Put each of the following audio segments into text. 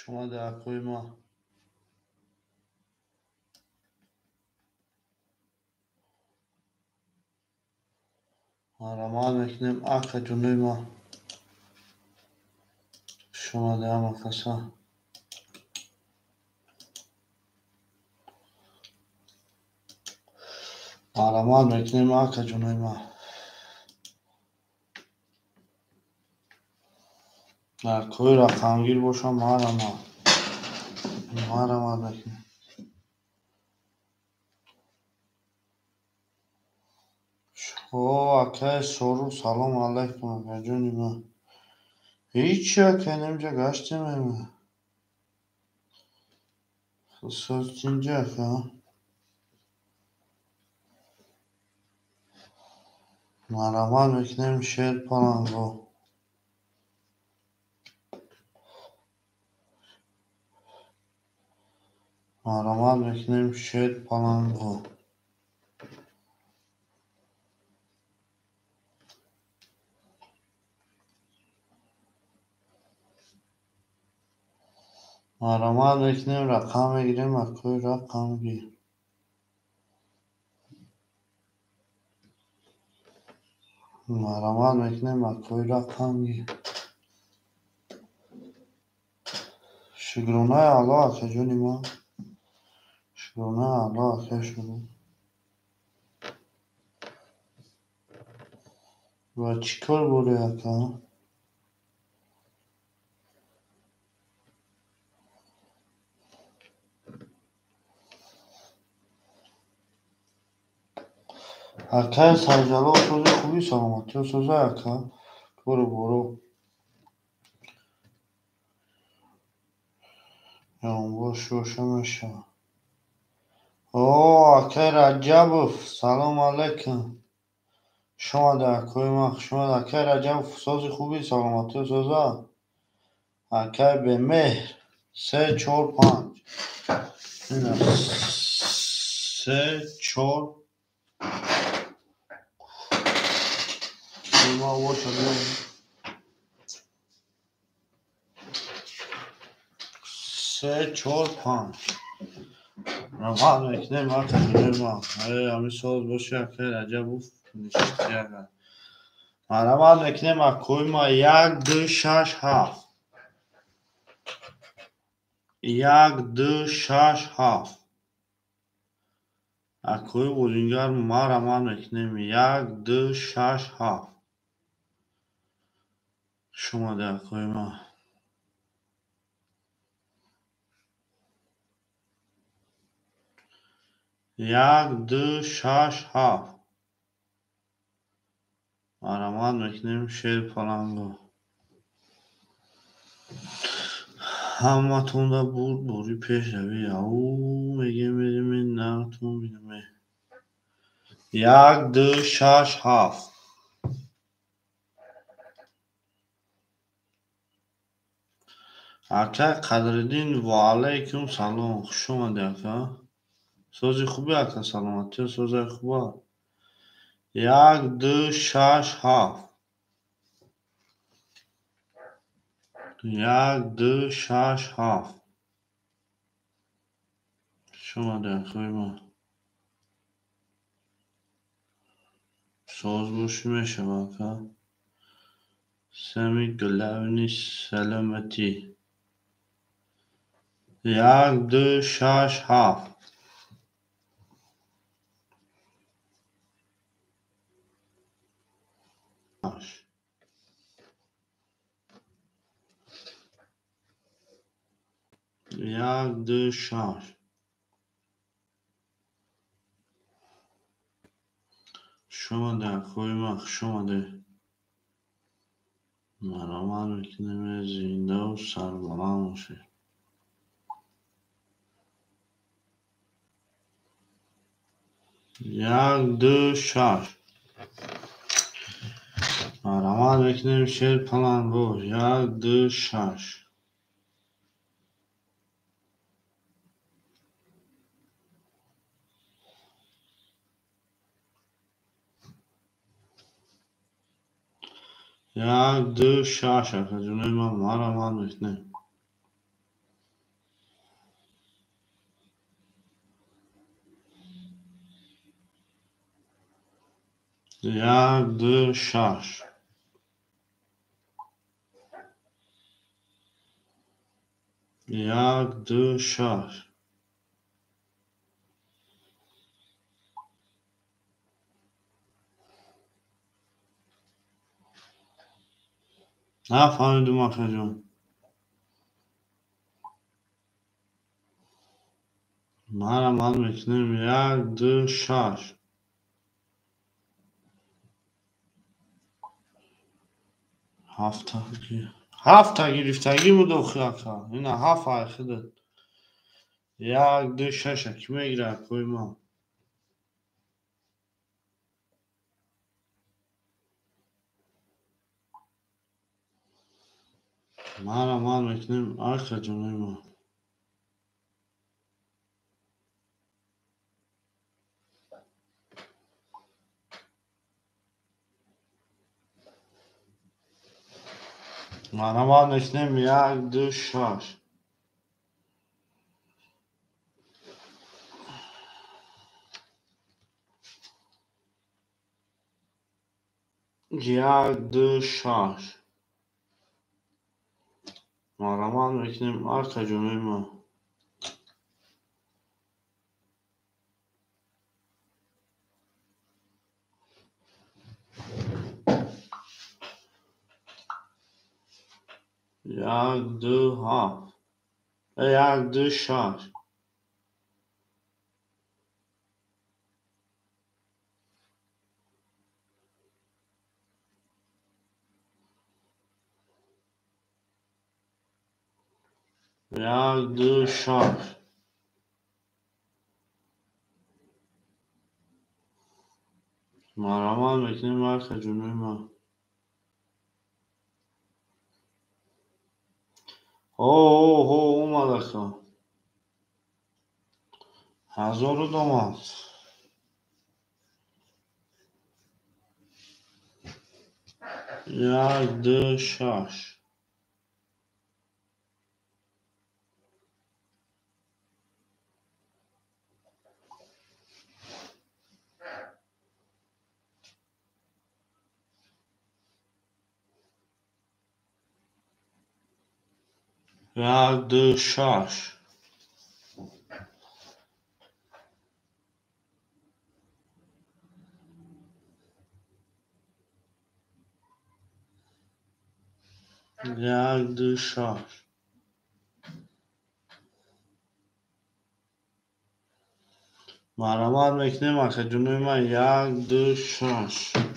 Шумо акои ма. Марамат мекунем ака ҷунои ма. Шумо ама каса. Марамат мекунем ака ҷунои ма. Дар кӯи рақамгир бошам марамат. Марамат мекунем. О, акай Сору, салом алайкум, акаҷони ман. Ҳичи ака, инҷа гаштем ема. Созтинҷа ака. Марамат мекунем шер паланго. Марамат мекунем шер паланго. Марамат мекунем, рақам мегирем, акои рақамгир. Марамат мекунем, акои рақамгир. Шукронаи Аллоҳ, акаҷони ман. Шукронаи Аллоҳ, акаи шумо. Ва чӣ кор борӣ, ака? Акай Сайҷалол, сози хуби, саломатиё созай, ака. Кору боро. Ҷонбош боша мешавад. О, акай Раҷабов, салом алайкум. Хуш омадед, акои ман, хуш омадед. Акай Раҷабов, сози хуби, саломатиё соза. Акай Бемеҳр, 3, 4, 5. 3, 4. 3, 4, 5. Равон мекунем, ака ҷонои ман. Ҳамин соз боши, акай Раҷабов, нишисти агар. Марамат мекунем, акои ман, 1, 2, 6, 7. 1, 2, 6, 7. Акои бозингар марамат мекунем, 1, 2, 6, 7. Хуш омадед, акои ман. 1, 2, 6, 7. Марамат мекунем шер паланго. Ҳаматонда бурд бори пешравӣ. Ау, мегем, мерем, натон бинаме. 1, 2, 6, 7. Акай Қадриддин, ва алайкум салом. Хуш омадед, ака. Сози хуби, ака, саломатиё созай хуба. 1, 2, 6, 7. 1, 2, 6, 7. Хуш омадед, акои ман. Соз бошӣ мешавад, ака. Сами главни саломатӣ. 1, 2, 6, 7. 1, 2, 6. Хуш омадед, акои ман, хуш омадед. Марамат мекунем, зиндаву сарбаланд бошед. 1, 2, 6. Марамат мекунем шер паланго. 1, 2, 6. 1, 2, 6. Акаҷонои ман, марамат мекунем. 1 2 6. 1 2 6. Нафаҳмидум, акаҷон. Марҳамат мекунем 1 2 6. Ҳафта гирифтагӣ буд охи ака. Ина ҳафт айхидат. 1 2 6 кӣ мегирад акои ман? Марҳамат мекунем акаҷонои ман. Марҳамат мекунем 1 2 6. 1 2 6. Марҳамат мекунем акаҷонои ман. 1 2 7. 1 2 6. 1 2 6. Марҳамат мекунем акаҷонои ман. Ҳо ҳо омад ака. 1000 омад. 1 2 6. 1 2 6. 1 2 6. Марҳамат мекунем акаҷонои ман 1 2 6.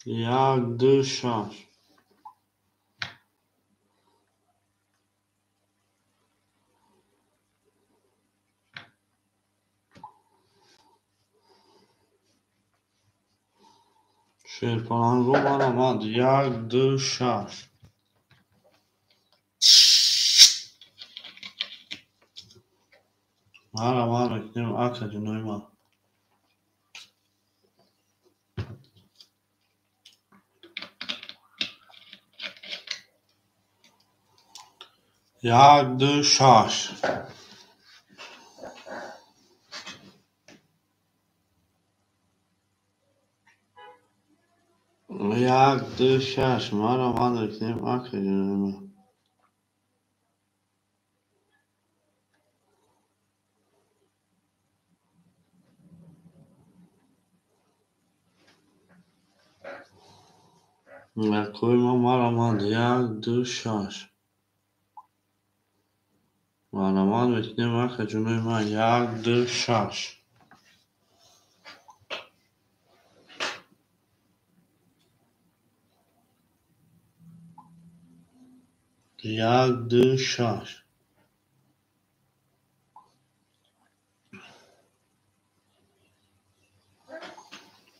1 2 6. Шерпаланго марҳамат 1 2 6. Марҳамат мекунем акаҷонои ман. 1 2 6. 1 2 6. Марҳамат мекунем акаҷонои ман. Акои ман марҳамат 1 2 6. Марҳамат мекунем акаҷонои ман 1 2 6. 1 2 6.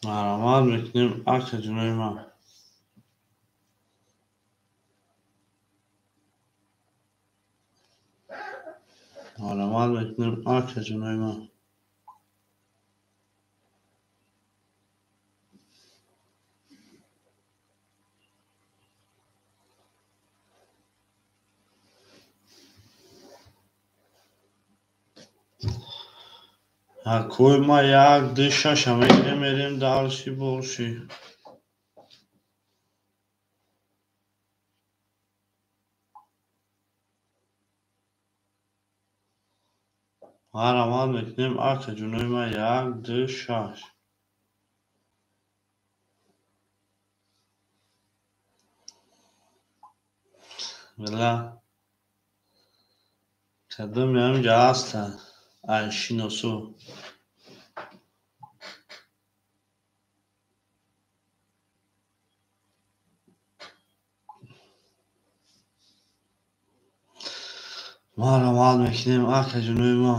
Марҳамат мекунем акаҷонои ман. Марҳамат мекунем акаҷонои ман. Акои ма як ду шаша мегирем, мерем дальше больше. Марамад мекунем, ака ҷунои ма як ду шаш. Била кадом ҳаминҷа ҳастанд ай шиносо. Марамад мекунем, ака ҷунои ма.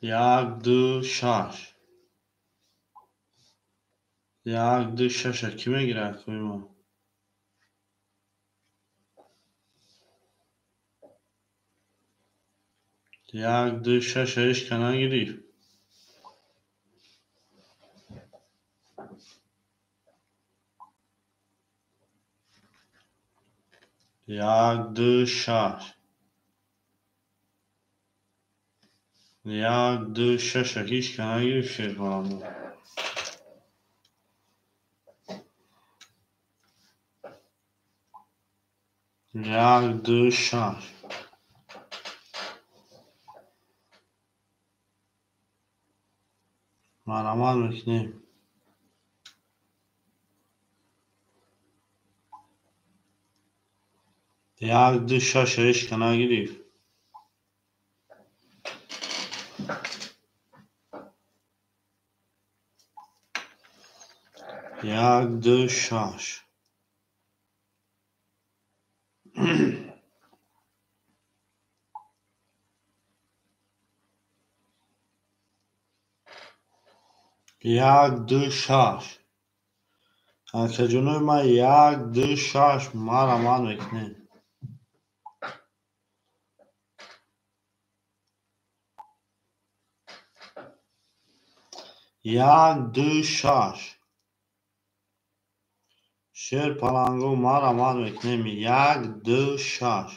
Як ду шаш. Як ду шаша кӣ мегирад, акои ма? Як ду шаша ҳечка нагирифт. Як ду шаш. Як ду шаша ҳечка нагирифт, шерпаланго. Як ду шаш. Марамад мекунем. Як ду шаша ҳечка нагирифт. Як ду шаш. Як ду шаш. Акаҷонои ма як ду шаш марамад мекунем. Як ду шаш. Шерпаланго марамад мекунем. Як ду шаш.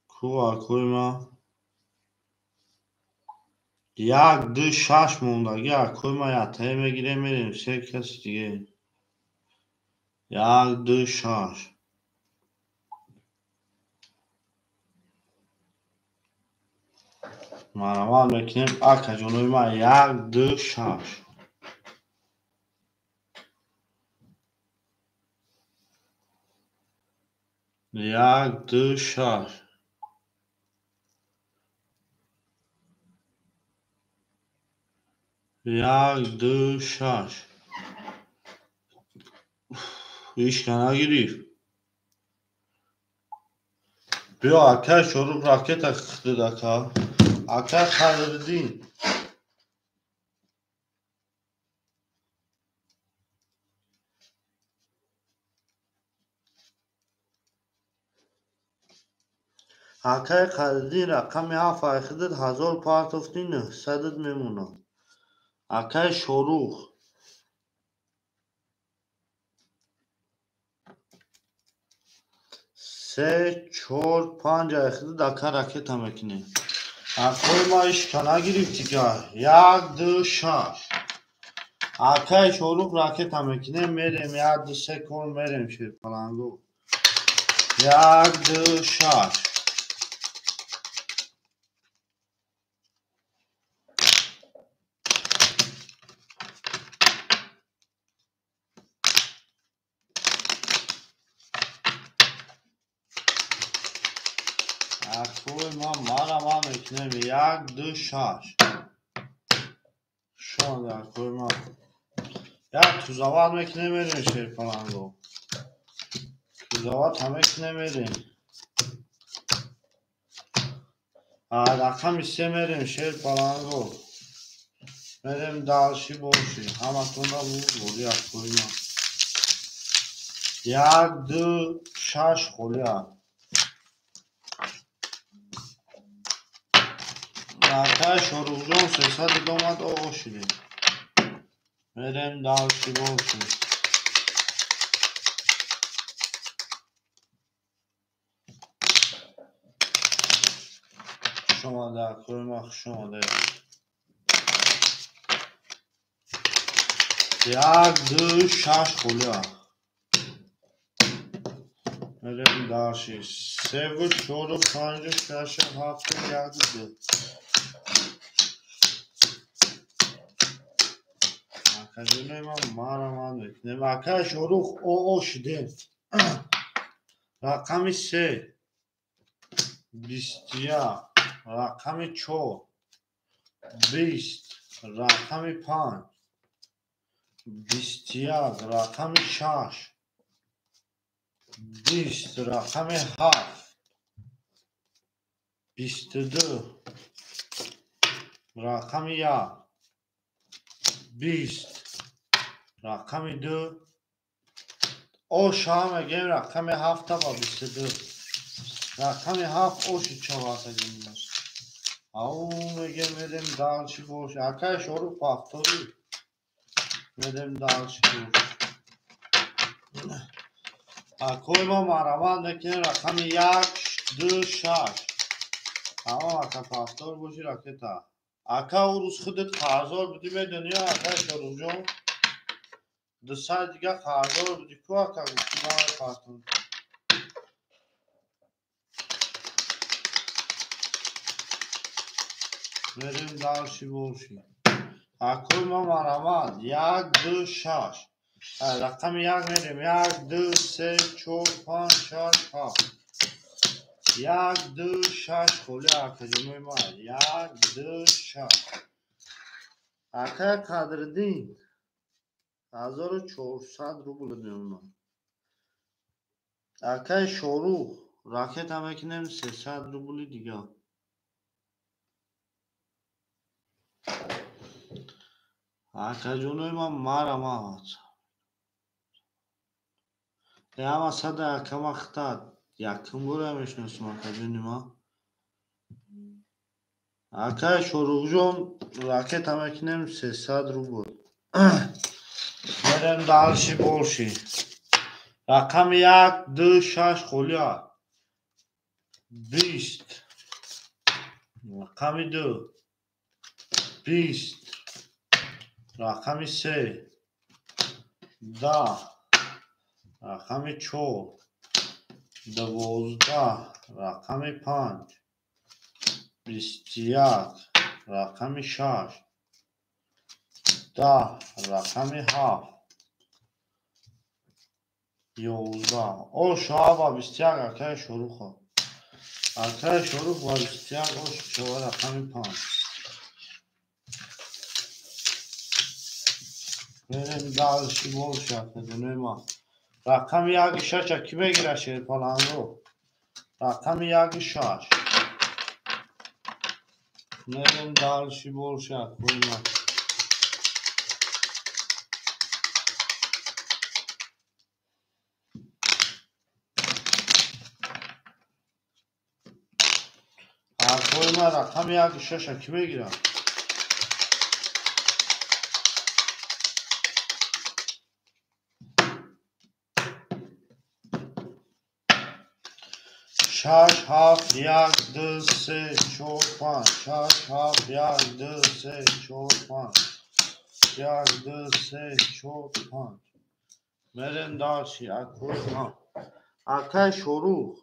Ку акои ма? Як ду шаш мондагӣ, акои ма яктае мегирем, мерем се каси диге. Як ду шаш. Марамад мекунем, акаҷонои ма як ду шаш. Як ду шаш. Як ду шаш. Ҳечка нагирифт. Биё акай Шорух ракета худат ака. Акай Хайриддин. Акай Хайриддин рақами ҳафт ай худат ҳазор партофти нӯҳсадат мемонад. Акай Шорух. Се чор панҷ ай худат ака ракета мекунем. Акои ма ҳечка нагирифт дига. Як ду шаш. Акай Шорух ракета мекунем, мерем як ду се кор мерем шерпаланго. Як ду шаш. Акои ма марамад мекунем. Як ду шаш. Шонда акои ма. Як тузават мекунем, мерем шерпаланго. Тузават ҳам мекунем, мерем. Рақами се мерем шерпаланго. Мерем дальше больше. Ҳаматонда буд акои ма. Як ду шаш холия. Акай Шорухҷон сесад омад оғо шудем. Мерем дальше больше. Хуш омада, акои ман, хуш омадед. 1, 2, 6 холия. Мерем дальше. 3, 4, 5, 6, 7, 1, 2. Акаҷонои ман марамад мекунем. Акаи Шорух ОО шидем. Рақами 3, 21, рақами 4, 20, рақами 5, 21, рақами 6, 20, рақами 7, 22, рақами 1, 20, рақами 2, оша мегем рақами 7 ба 22. Рақами 7 оши чавасагимас. Ау мегем медем дальше бош. Акай Шорух повтори. Медем дальше бош. Акои ма марамад мекунем рақами 1, 2, 6. Тамом ака повтор боши ракета. Ака ӯ рӯз худат қарздор будӣ медонӣ акай Шорухҷон? 200 дига қарздор будӣ ку ака гуфтӣ ман партон. Мерем дальше боши. Акои ма марамад 1, 2, 6. Рақами 1 мерем 1, 2, 3, 4, 5, 6, 7. 1, 2, 6 холи акаҷонои ман. 1, 2, 6. Акай Қадриддин 1400 рубл мемонад. Акай Шорух ракета мекунем 300 рубли дига. Акаҷонои ман марамад. Ама сада акама хитат. Якум бора мешиносам акаҷони ман. Акай Шорухҷон ракета мекунем 300 рубл. Мерем дальше больше. Рақами 1, 2, 6 холия. 20. Рақами 2, 20. Рақами 3, 10. Рақами 4, 12. Рақами 5, 21. Рақами 6, 10. Рақами 7, 11. Оша ба 21 акаи Шоруха. Акаи Шорух ба 21 ош шава рақами 5. Мерем дальше больше акаҷонои ман. Рақами 1, 6 ки мегирад шерпаланро? Рақами 1, 6. Мерем дальше больше акои ман. Акои ман рақами 1, 6 ки мегирад? 6, 7, 1, 2, 3, 4, 5. 6, 7, 1, 2, 3, 4, 5. 1, 2, 3, 4, 5. Мерем дальше. Акои ман. Акай Шорух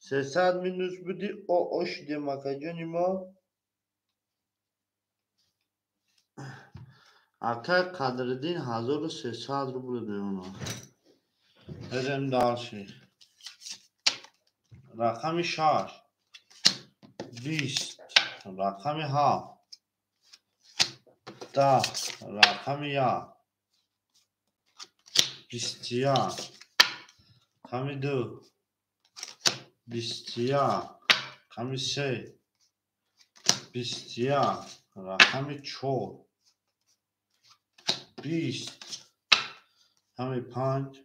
300 минус будӣ ОО шидем акаҷони мо. Акай Қадриддин 1300 рубл мемонад. Мерем дальше. Рақами 6, 20, рақами 7, 10, рақами 1, 21, рақами 2, 21, рақами 3, 21, рақами 4, 20, рақами 5,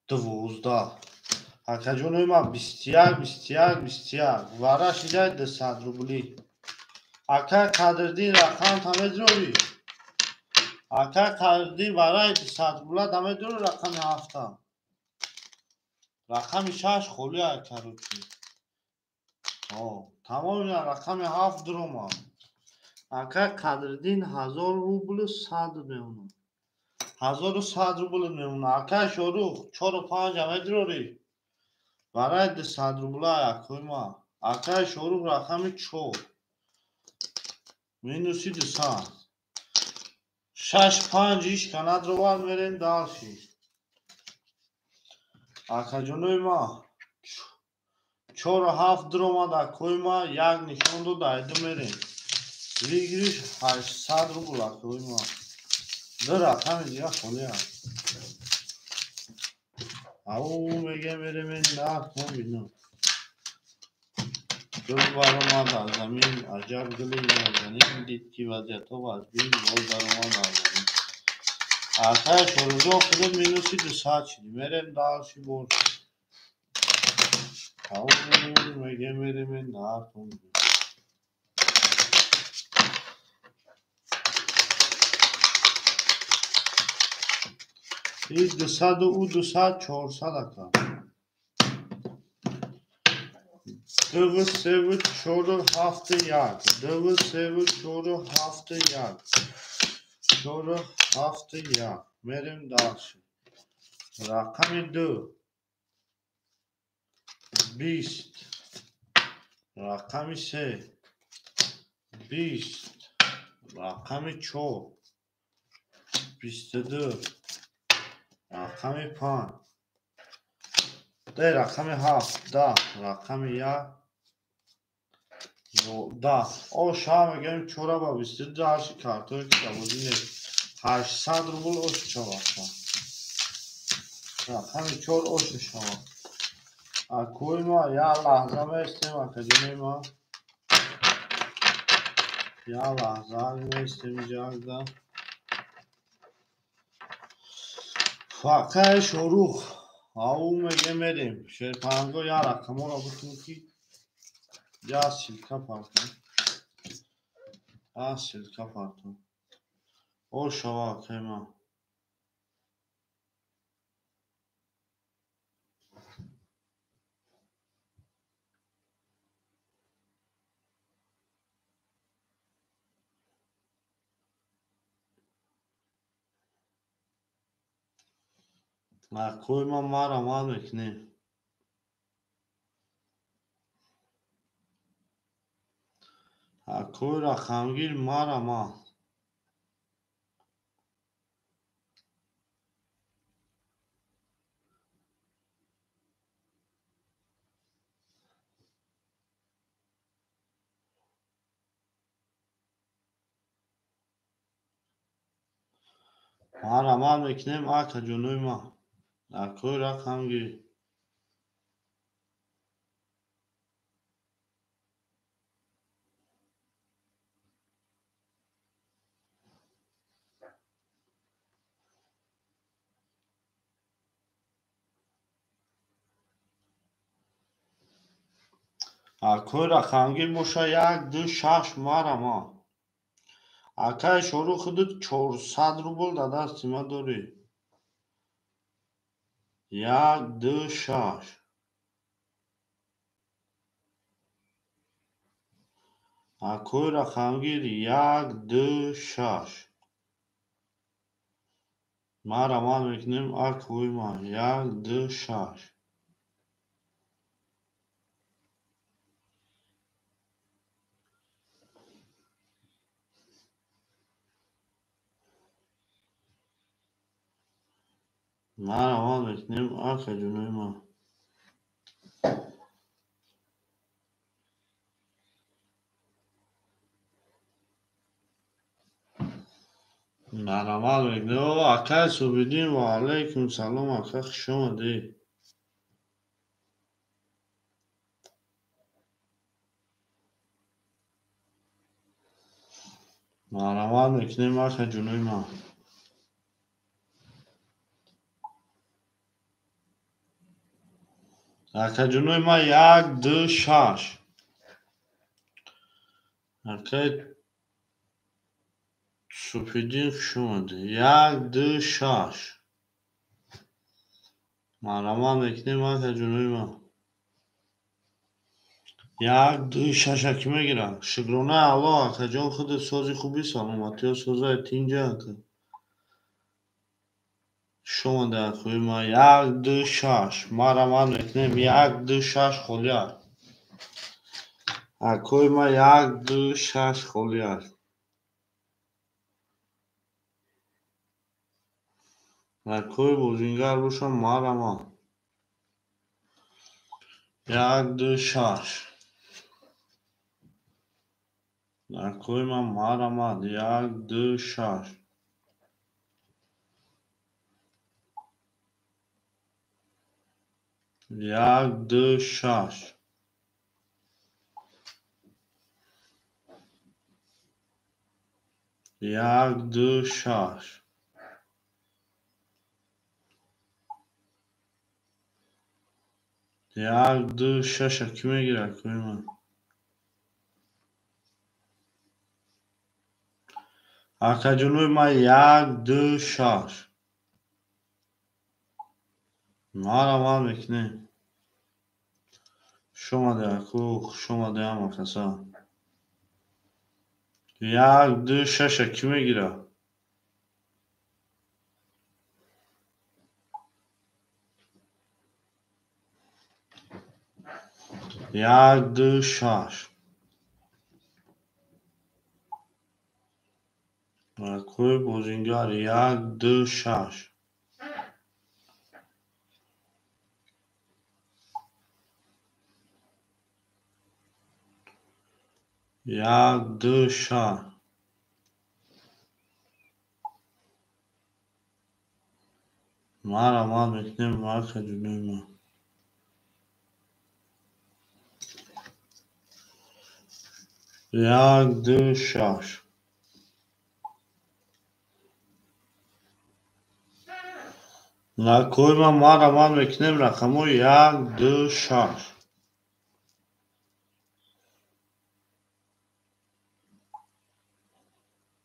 12. Акаҷонои ман 21, 21, 21. Вара шидай 200 рубли. Акай Қадриддин рақам тамедрови. Акай Қадриддин вараи 200 рубла тамедрови рақами 7. Рақами 6 холия короче. Тамоми рақами 7 дуромад. Акай Қадриддин 1000 рубл 100 мемонад. 1100 рубл мемонад. Акай Шорух 4-5 медрорӣ. Барои 200 рубла акои ма. Акай Шорух рақами 4. Минуси 200. 6-5 иш канадровар мерем дальше. Акаҷонои ма 4-7 дуромад акои ма, як нишон дод, айду мерем. Выигрыш 800 рубл акои ма. Ду рақами дига холӣ аст. Ау мега мерем нархон бинам. Гул баромад аз замин, аҷаб гули нозанин, дид ки вазъиятҳо вазбин, боз баромад аз замин. Акай Шорӯзон худо минуси 200 шид. Мерем дальше бор. Ау мега мерем нархон бинам. И 200 у 200 400 ака. 2 3 4 7 1. 2 3 4 7 1. 4 7 1. Мерем дальше. Рақами 2. 20. Рақами 3. 20. Рақами 4. 22. Рақами 5. Рақами 7. 10. Рақами 1. 10. Оша мегӯем 4 ба 22 дальше картое ки бозӣ нест. 800 рубл ош шавад. Рақами 4 ош шавад. Акои ма як лаҳза меистем, акаҷонои ма. Як лаҳза меистем иҷа. Фақаи Шорух. Ау меге мерем. Шерпанго як рақаморо бикун ки як ссылка партон. Як ссылка партон. О шава акаи ма. Акои ма марамад мекунем. Акои рақамгир марамад. Марамад мекунем акаҷонои ма. Акои рақамгир. Акои рақамгир боша 1 2 6 марамад. Акаи Шорух худут 400 рубл дар дасти ма дорӣ. 1 2 6. Акои рақамгир 1 2 6. Марамад мекунем акои ма 1 2 6. Марамад мекунем акаҷонои ма. Марамад мекунем. Акай Субиддин, ва алайкум салом, ака, хуш омадед. Марамад мекунем акаҷонои ма. Акаҷонои ма 1 2 6. Акай Субиддин, хуш омадед. 1 2 6. Марамад мекунем акаҷонои ма. 1 2 6 ки мегирад? Шукронаи Аллоҳ, акаҷон, худат сози хубӣ, саломатиҳо созай, тинҷа ака. Хуш омада, акои ман. 1 2 6. Мара ман мекунем. 1 2 6 холӣ аст. Акои ман 1 2 6 холӣ аст. Акои бозингар бошам, мара ман. 1 2 6. Акои ман мара ман. 1 2 6. 1 2 6. 1 2 6. 1 2 6 ки мегирад, акои ман? Акаҷонои ман 1 2 6. Мара ман мекунем. Хуш омада, аку, хуш омада ҳама каса. 1 2 6 ки мегирад? 1 2 6. Акои бозингар 1 2 6. 1 2 6. Мара ман мекунем, акаҷонои ман. 1 2 6. Акои ман мара ман мекунем рақамҳои 1 2 6.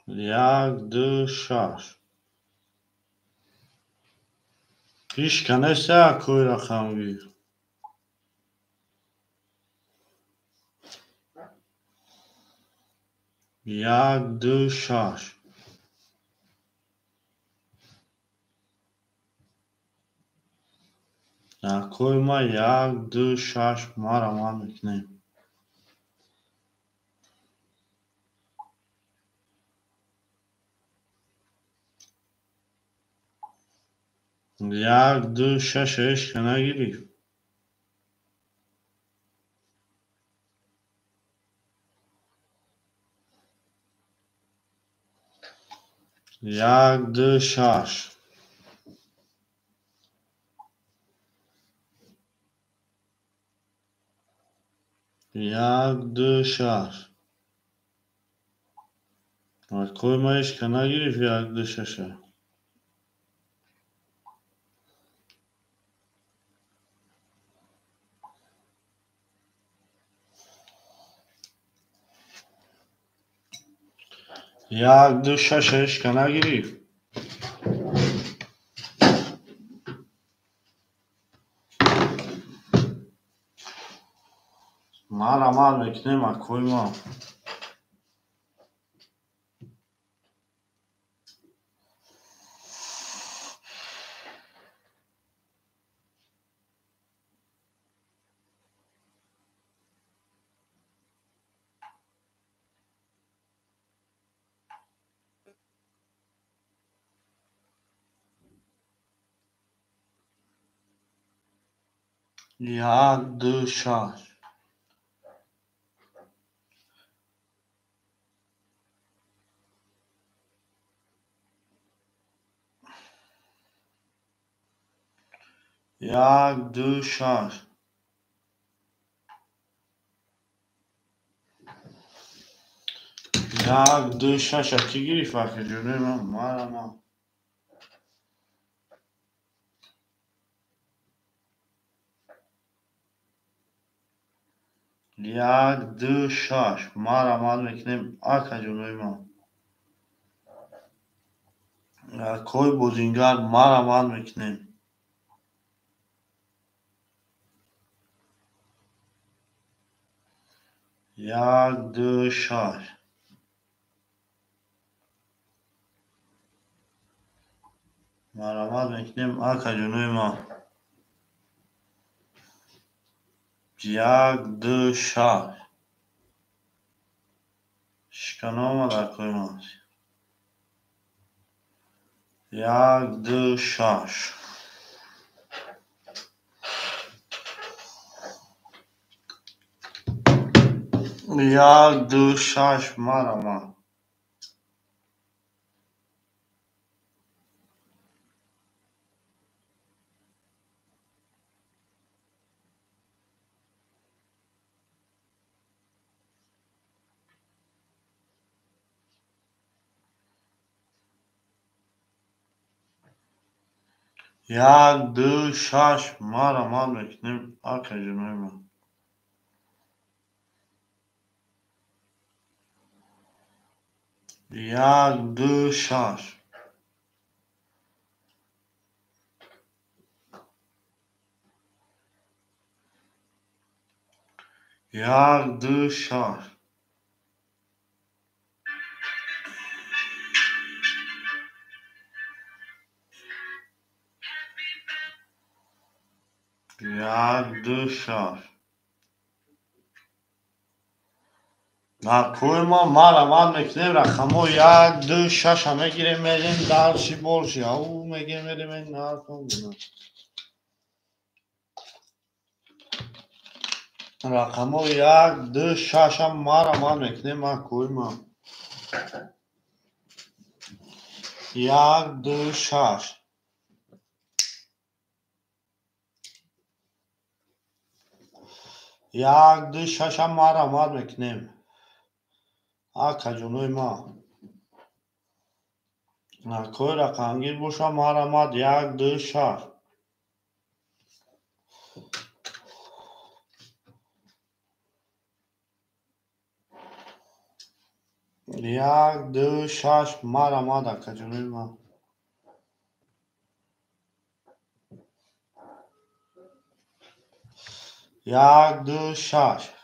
1 2 6. Ҳеҷ канеста акои рақамгир. 1 2 6. Акои ман 1 2 6 мара ман мекунем. 1 2 6 ҳеҷ ка нагирифт. 1 2 6. 1 2 6. Акои ман ҳеҷ ка нагирифт 1 2 6. 1 2 6 ҳеҷ ка нагирифт. Мара ман мекунем, акои ман. 1 2 6. 1 2 6. 1 2 6 ки гирифт, акаҷонои ман? Мара ман. 1 2 6. Мара ман мекунем, акаҷонои ман. Акои бозингар мара ман мекунем. 1 2 6. Марҳамат мекунем акаҷонои ман. 1 2 6. Шикана омад акои ман. 1 2 6. 1 2 6 марҳамат. 1 2 6 марҳамат мекунем акаҷонои ман. 1 2 6. 1 2 6. 1 2 6. Акои ман марҳамат мекунем рақамҳо 1 2 6 мегирем мерем дарши борши ау мегирем мерем нархом. Рақамҳо 1 2 6 марҳамат мекунем акои ман. 1 2 6. 1 2 6 марҳамат мекунем акаҷонои ман. Акои рақамгир боша марҳамат 1 2 6. 1 2 6 марҳамат акаҷонои ман. 1 2 6.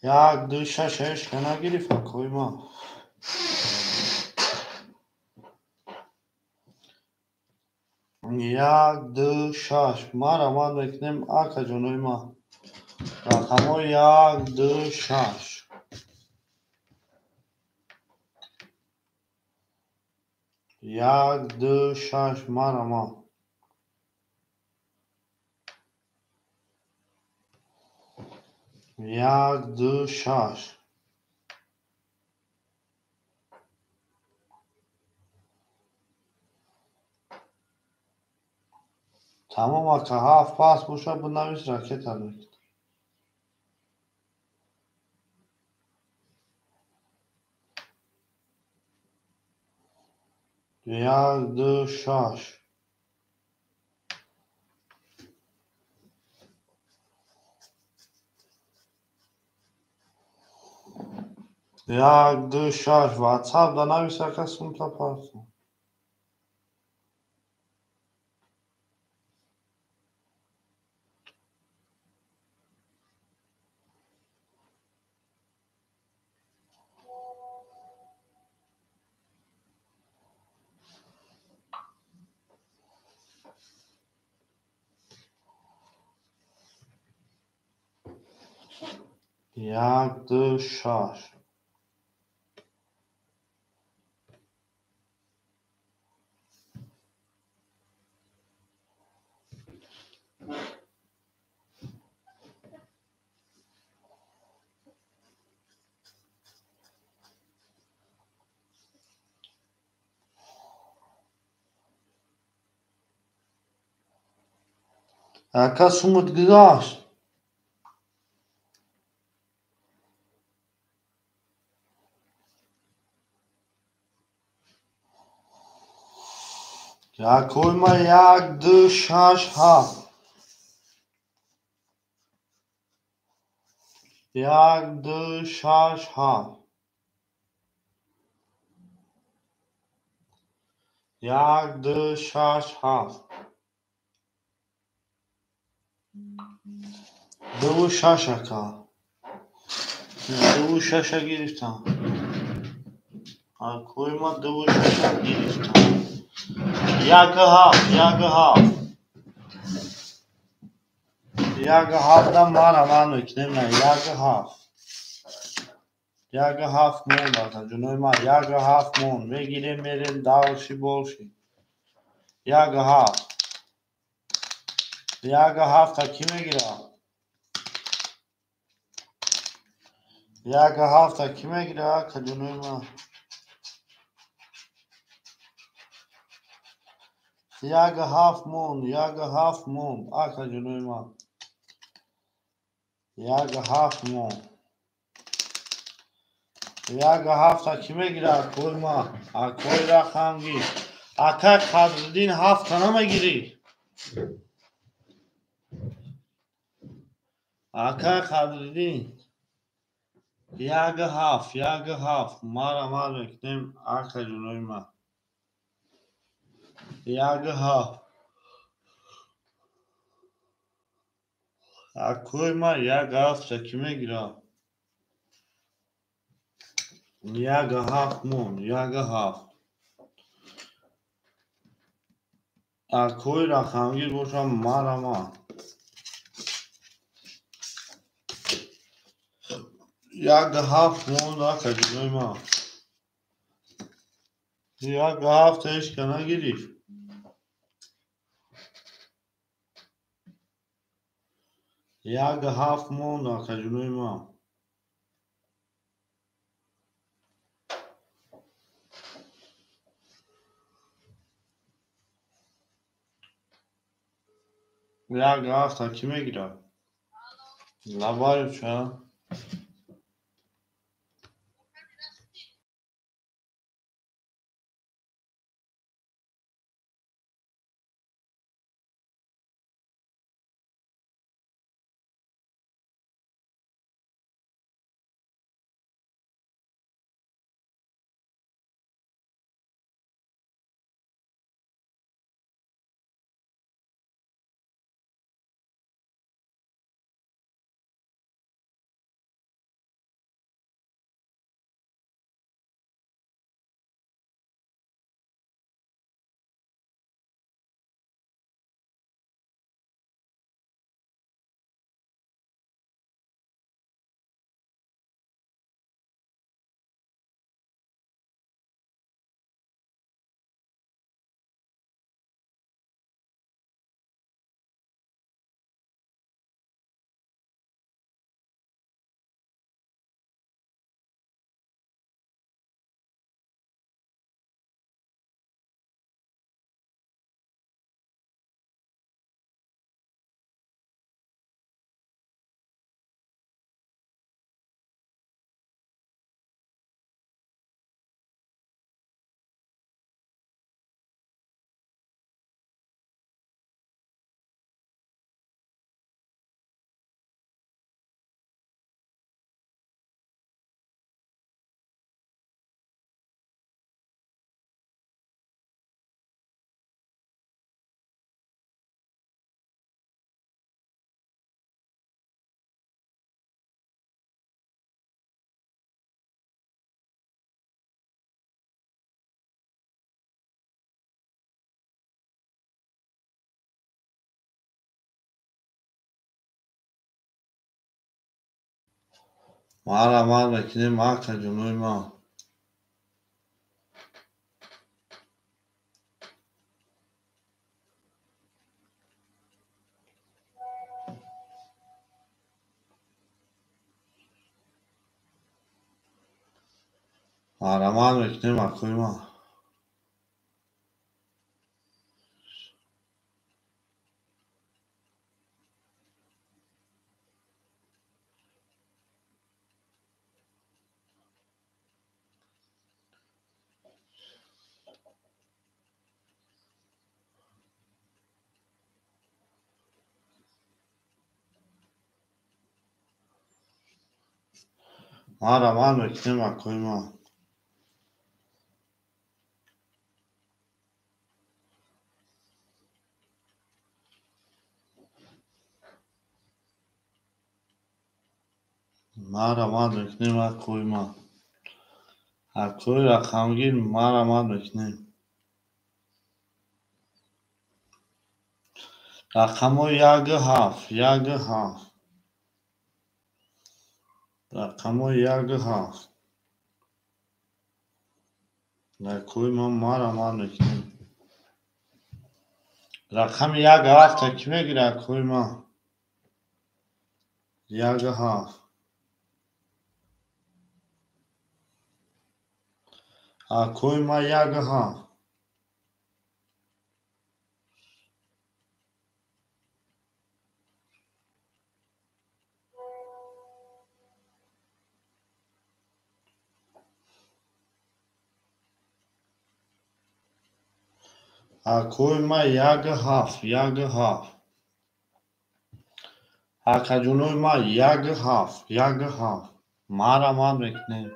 1 2 6 ҳеч нагирифт акои ман. 1 2 6 марҳамат мекунем акаҷонои ман. Рақамҳо 1 2 6. 1 2 6 марҳамат. 1 2 6. Тамом ака, 7 пас боша бинавис ракета мекунем. 1 2 6. 1 2 6. WhatsApp да навис ака сумта парто. 1 2 6. Ака сумат гузашт. Акои ман 1 2 6 7. 1 2 6 7. 1 2 6 7. 2 6 ака. 2 6 гирифтам. Акои ма 2 6 гирифтам. 1 7, 1 7. 1 7 да мара ман мекунем на 1 7. 1 7 монд ака ҷунои ма 1 7 монд. Мегирем мерем дальше больше. 1 7. 1 7 кӣ мегирад? 1 7 кӣ мегирад ака ҷунои ма? 1 7 монд, 1 7 монд ака ҷунои ма. 1 7 монд. 1 7 кӣ мегирад акои ма? Акои рақамгир. Ака Қадриддин 7 намегирӣ? Ака Қадриддин 1 7, 1 7 мара ман мекунем ака ҷунои ма. 1 7. Акои ма 1 7 кӣ мегирад? 1 7 монд, 1 7. Акои рақамгир бошам мара ман. 1 7 монд ака ҷунои ма. 1 7 ҳеч ка нагирифт. 1 7 монд ака ҷунои ма. 1 7 кӣ мегирад? Лабаю ча? Мара ман мекунем ака ҷунои ма. Мара ман мекунем акои ма. Мара ман мекунем акои ма. Марҳамат мекунем акои ман. Акои рақамгир марҳамат мекунем. Рақамҳои 1 7, 1 7. Рақамҳои 1 7. Акои ман марҳамат мекунем. Рақами 1 7-а кӣ мегирад, акои ман? 1 7. Акои ман 1 7. Акои ман 1 7, 1 7. Акаҷонои ман 1 7, 1 7. Марҳамат мекунем.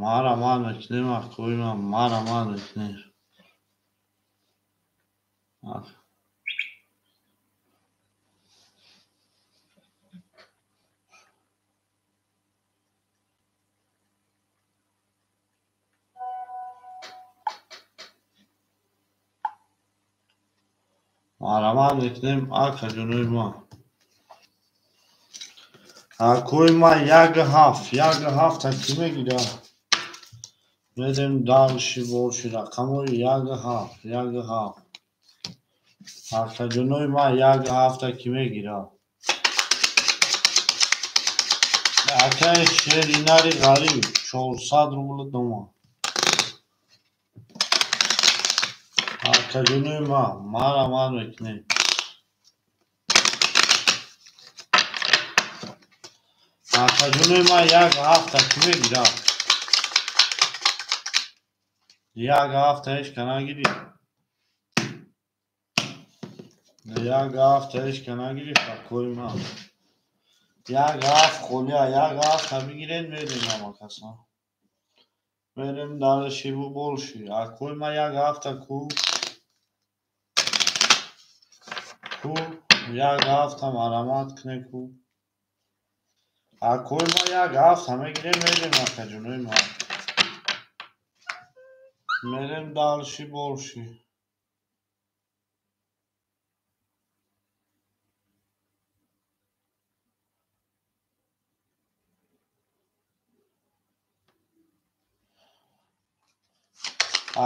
Марҳамат мекунем, акои ман, марҳамат мекунем. Марҳамат мекунем, акаҷонои ман. Акои ман 1 7, 1 7-а кӣ мегирад? Мерем дальше больше. Рақамҳои 1 7, 1 7. Акаҷонои ман 1 7-а кӣ мегирад? Акаи Шеринари ғариб 400 рубл дома. Акаҷонои ман марҳамат мекунем. Акаҷонои ман 1 7-а кӣ мегирад? 1 7-а ҳеч ка нагирифт. 1 7-а ҳеч ка нагирифт, акои ман. 1 7 холия, 1 7-а бигиред, мерем ҳамакаса. Мерем дальше больше. Акои ман 1 7-а ку? Ку? 1 7-а марҳамат кунед ку. Акои ман 1 7-а мегирем, мерем, акаҷонои ман. Мерем дальше больше.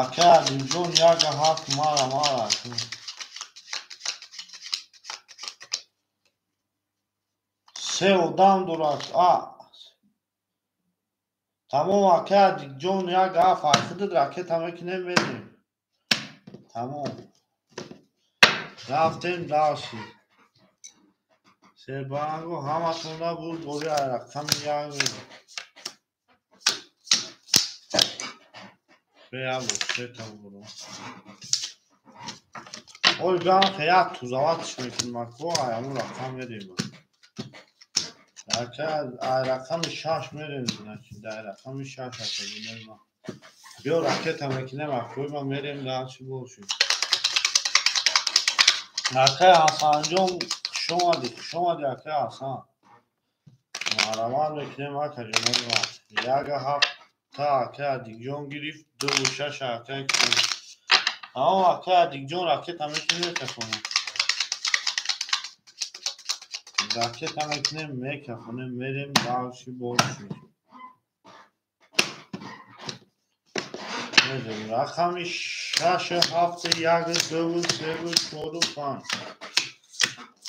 Ака Адилҷон 1 7 мара. Се одам дорад. А. Тамом, ака Адилҷон 1 7 худат ракета мекунем, мерем. Тамом. Рафтем дальше. Сербанго ҳаматонда буд бори рақами як. Беябо сета буро. Ой гам як тузаватш мекунем ако аяму рақам мерем. Ака ай рақами 6 мерем, значит, ай рақами 6 ака ҷонои ман. Биё ракета мекунем, акои ман мерем дальше больше. Акаи Ҳасанҷон хушомадӣ, хушомадӣ акаи Ҳасан. Марҳамат мекунем, ака ҷонои ман. 1 7-та акаи Адикҷон гирифт, 2 6 акаи Тамом, акаи Адикҷон ракета мекунем, мекафонем. Ракета мекунем, мекафонем, мерем дальше больше. Мерем рақами 6 7 1 2 3 4 5.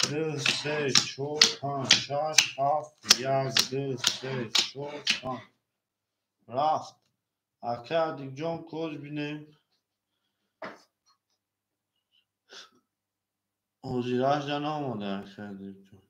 2 3 4 5 6 7 1 2 3 4 5. Рафт. Ака Адикҷон коз бинем. Ҳозирашда наомада ака Адикҷон.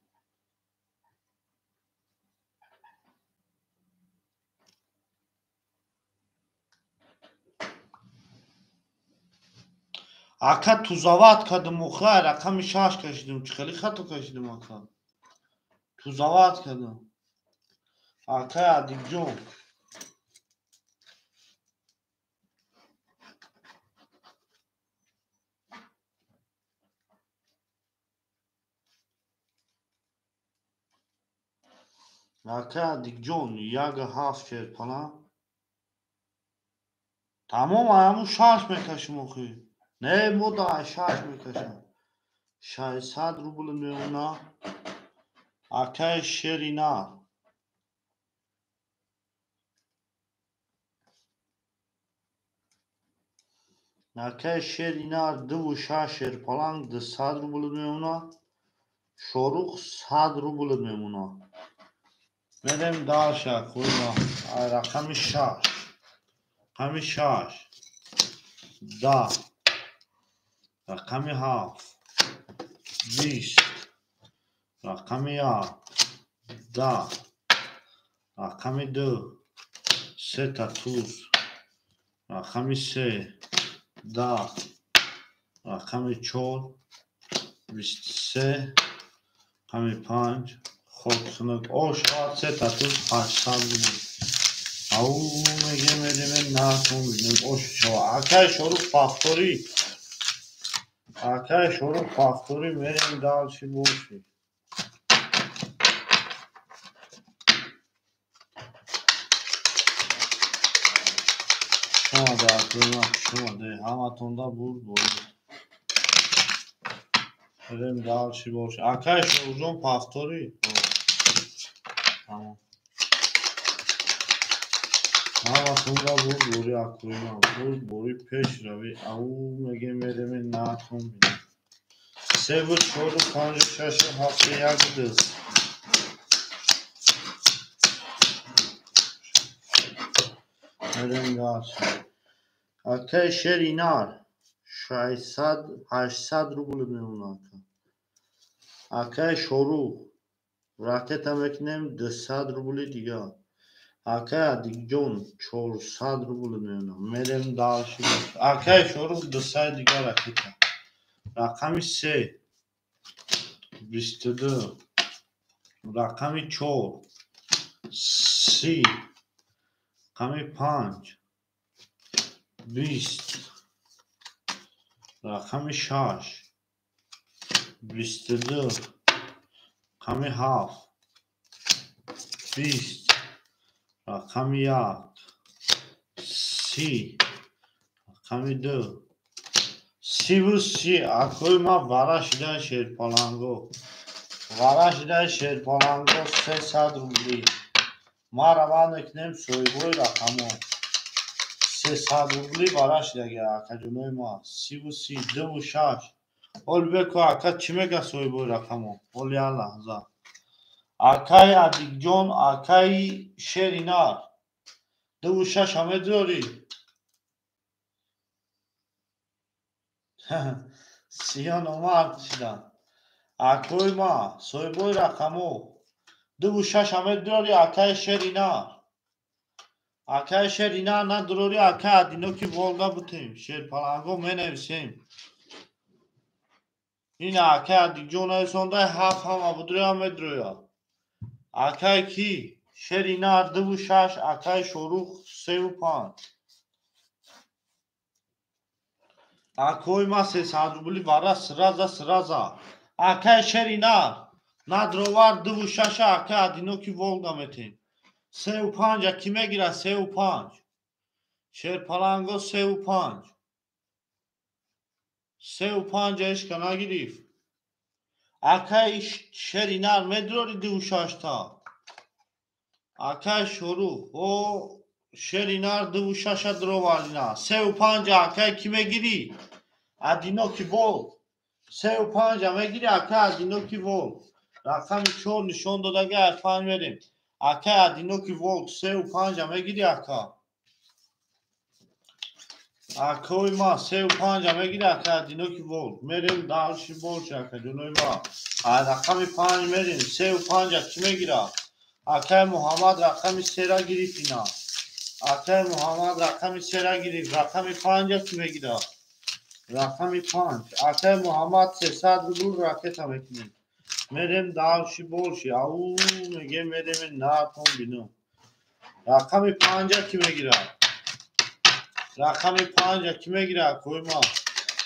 Ака тузават кардам охир рақами 6 кашидам. Чӣ хеле хато кашидам ака. Тузават кардам. Акаи Адикҷон. Акай Адикҷон 1,7 шерпаланг. Тамом, ҳамун 6 мекашем охи. Не, мо да 6 мекашем. 600 рубл меона. Акай Шеринар. Акай Шеринар 2,6 шерпаланг 200 рубл меона. Шорух 100 рубл мемона. Мерем дальше, акои. Рақами 6. Рақами 6. 10. Рақами 7. 20. Рақами 1. 10. Рақами 2. 3 та туз. Рақами 3. 10. Рақами 4. 23. Рақами 5. Хок хунук. Ош 3 та туз 800 рубл. Ау мегем мерем натон бинем ош шава. Акай Шорух повтори. Акай Шорух повтори мерем дальше больше. Шума да акои шума де ҳаматонда бурд борӣ. Мерем дальше больше. Акай Шорухҷон повтори. Тамом. Ҳаматонда бурд борӣ акои ман. Бурд борӣ пеш равӣ. Ау мегем мерем натон бинем. 3 4 5 6 7 1 2. Мерем дальше. Акай Шеринар 600 800 рубл мемона ака. Акай Шорух ракета мекунем 200 рубли дигар. Акай Адикҷон 400 рубл мемона. Мерем дальше. Акай Шорух 200 дигар ракета. Рақами 3 22. Рақами 4 30. Рақами 5 20. Рақами 6 22. Рақами 7 20. Рақами 1 30. Рақами 2 33. Акои ман вара шидан шерпаланго. Вара шидан шерпаланго 300 рубли. Ма раванд мекунем соҳибои рақамо. 300 рубли вара шидаги акаҷонои ма. 33 2,6. Ҳол беко ака чӣ мега соҳибои рақамо? Ҳол як лаҳза. Акай Адикҷон, акай Шеринар 2,6 ҳам медорӣ? Сиё номард шидан. Акои ма соҳибои рақамо 2,6 ҳам медорӣ акай Шеринар? Акай Шеринар надорӣ акай Адиноки Волга бутем. Шерпаланго менависем. Ин акай Адикҷон нависонда 7 ҳама будроя медроя. Акай ки? Шеринар 2,6, акай Шорух 3,5. Акои ма 300 рубли вара сраза сраза. Акай Шеринар надровар 2,6 акай Адиноки Волга метем. 3,5 ки мегира? 3,5. Шерпаланго 3,5. 3,5 ишка нагирифт. Акай Шеринар медрори 2,6 та? Акай Шорух о Шеринар 2,6 дровардина. 3,5 акай ки мегирӣ? Адиноки Волг. 3,5 мегирӣ акай Адиноки Волг. Рақами 4 нишон додаги аз 5 мерем. Акай Адиноки Волг 3,5 мегирӣ ака? Акои ма 3,5 мегирӣ акай Адиноки Волг. Мерем дальше больше акаҷонои ма. Рақами 5 мерем. 3,5 ки мегира? Акай Муҳаммад рақами 3-ра гирифт ина. Акай Муҳаммад рақами 3-ра гирифт. Рақами 5 ки мегира? Рақами 5. Акай Муҳаммад 300 рубл ракета мекунем. Мерем дальше больше. Ау мегем мерем натон бинем. Рақами 5 ки мегира? Рақами 5 ки мегира акои ма?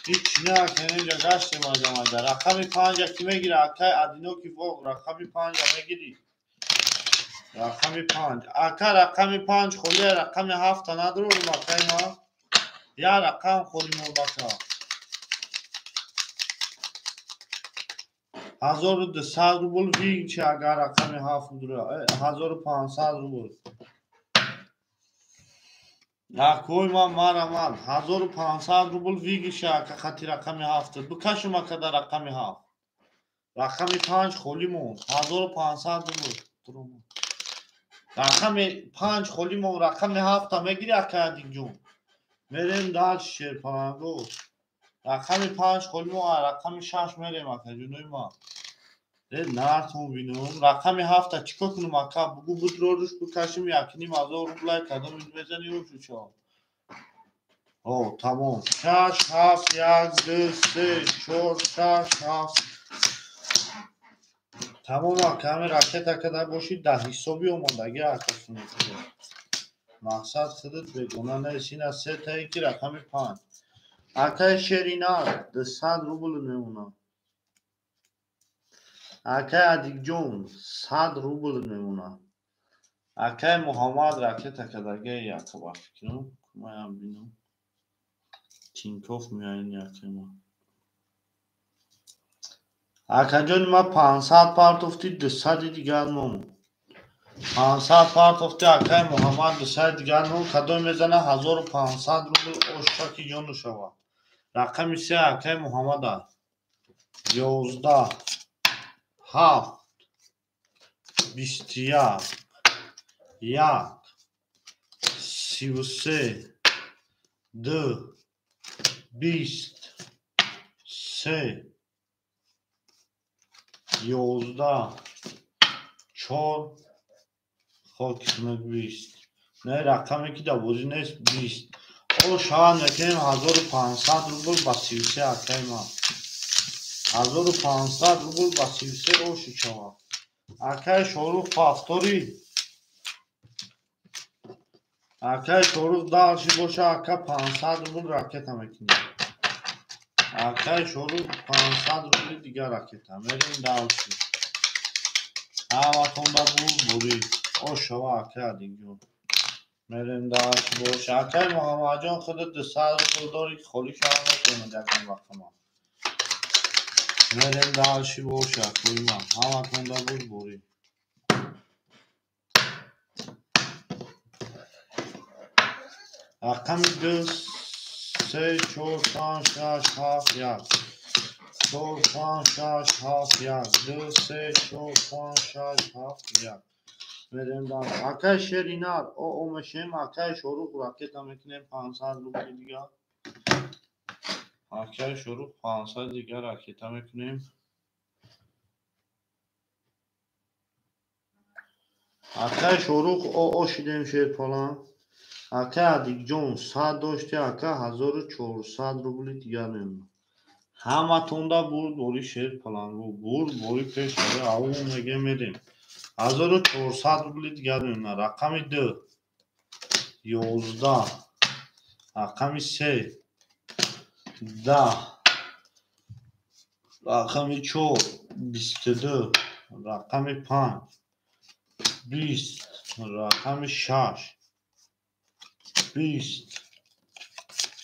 Ҳеч не акенеҷа гаштем аҷамада. Рақами 5 ки мегира акай Адиноки Волг? Рақами 5 мегирӣ? Рақами 5. Ака рақами 5 холия, рақами 7 надорам акай ма. Я рақам холи монд ака. 1200 рубл винчи агар рақами 7 дура. 1500 рубл. Акой ма марамад 1500 рубл вигиша ака хати рақами 7. Бикашум ака дар рақами 7. Рақами 5 холи монд. 1500 рубл. Рақами 5 холи монд, рақами 7 мегири ака Адикҷон. Мерем дальше шерпаланго. Рақами 5 холи монд, рақами 6 мерем ака ҷонои ма. Нартон бинум. Рақами 7 чӣ кор кунам ака? Бугу будроруш бикашим 1500 рублай кадом мезани ӯшу чо. О, тамом. 6 7 1 2 3 4 6 7. Тамом ака, ҳамин ракета када бошид дар ҳисоби омодагӣ ака сунед. Мақсад худат бегона нест. Ина се тае ки рақами 5. Акаи Шерина 200 рубл мемонад. Акаи Адикҷон 100 рубл мемонад. Акаи Муҳаммад ракета кадагаи яка ба фикрам. Маям бинам. Тинкоф меоян якаи ма. Акаҷони ма 500 партофти 200 дигар монд. 500 партофти акаи Муҳаммад 200 дигар монд. Кадом мезана 1500 рубл ошчаки ҷону шавад. Рақами 3 акаи Муҳаммад аст. 11 7 21 1 33 2 20 3 11 4 хоки хунук 20. Не рақаме ки дар бозӣ нест 20. О шавад мекунем 1500 рубл ба 33 акаи ман. 1500 рубл ба 33 оши шавад. Акаи Шорух повтори. Акаи Шорух дальше боша ака 500 рубл ракета мекунем. Акаи Шорух 500 рубли дигар ракета. Мерем дальше. Ҳаматон да бур бурӣ. Ош шава акаи Адикҷон. Мерем дальше боша. Акаи Муҳаммадҷон худат 200 рубл дорӣ ки холӣ шава метавонад ягон рақама. Мерем дальше боша акои ман. Ҳаматон да бур бурӣ. Рақами 2 3 4 5 6 7 1 4 5 6 7 1 2 3 4 5 6 7 1. Мерем дальше. Акаи Шеринар о мешем. Акаи Шорух ракета мекунем 500 рубли дигар. Акаи Шорух 500 дигар ракета мекунем. Акаи Шорух о шидем шерпалан. Акаи Адикҷон 100 дошти, ака 1400 рубли дигар мемонад. Ҳаматонда бурд бори шерпаланго, бурд бори пеш ав меге мерем. 1400 рубли дигар мемонад. Рақами 2 11 рақами 3 10 рақами 4 22 рақами 5 20 рақами 6 20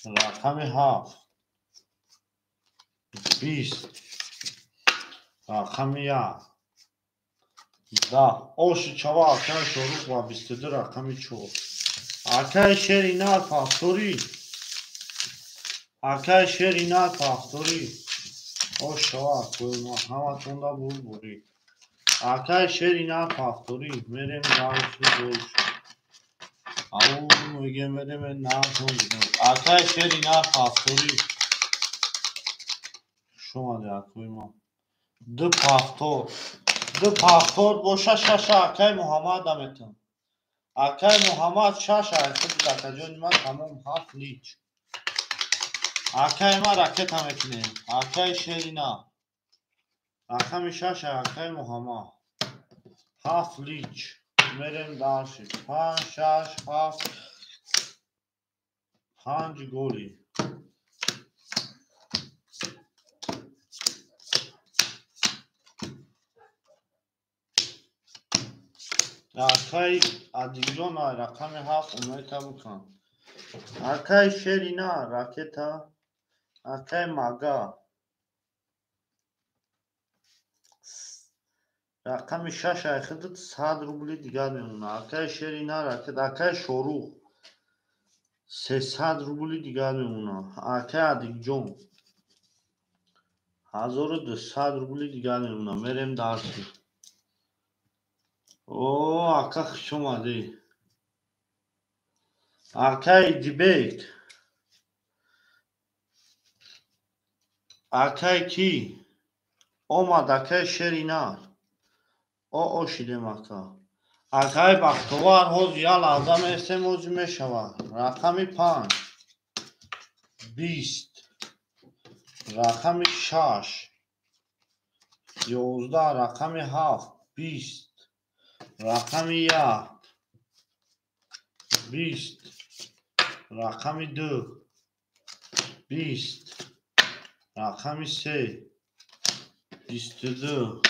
рақами 7 20 рақами 1 10. Оши чава акаи Шорух ва 22 рақами 4. Акаи Шеринар повтори. Акаи Шеринар повтори. Ош шава акои ма. Ҳаматонда бур бурӣ. Акаи Шеринар повтори. Мерем дальше больше. Ау меге мерем нартон бинем. Акаи Шеринар повтори. Хуш омадӣ акои ма. 2 повтор. 2 повтор боша 6 акаи Муҳаммад аметам. Акаи Муҳаммад 6 айхуд акаҷони ман тамом 7 лич. Акаи ман ракета мекунем. Акаи Шерина. Рақами 6 акаи Муҳаммад. 7 лич. Мерем дальше. 5 6 7 5 голи. Акай Адилҷон рақами 7 умета букан. Акай Шерина ракета. Акай Мага. Рақами 6 айхидит 100 рубли дигар мемона. Акай Шерина ракета. Акай Шорух 300 рубли дигар мемона. Акай Адилҷон 1200 рубли дигар мемона. Мерем дарси. О, ака хуш омадӣ. Акай Дибек. Акай ки? Омад акай Шеринар. О, шидем ака. Акай Бахтовар ҳозир як лаҳза мерсем, ҳозир мешавад. Рақами 5 20, рақами 6 11, рақами 7 20, рақами 1 20, рақами 2 20, рақами 3 22,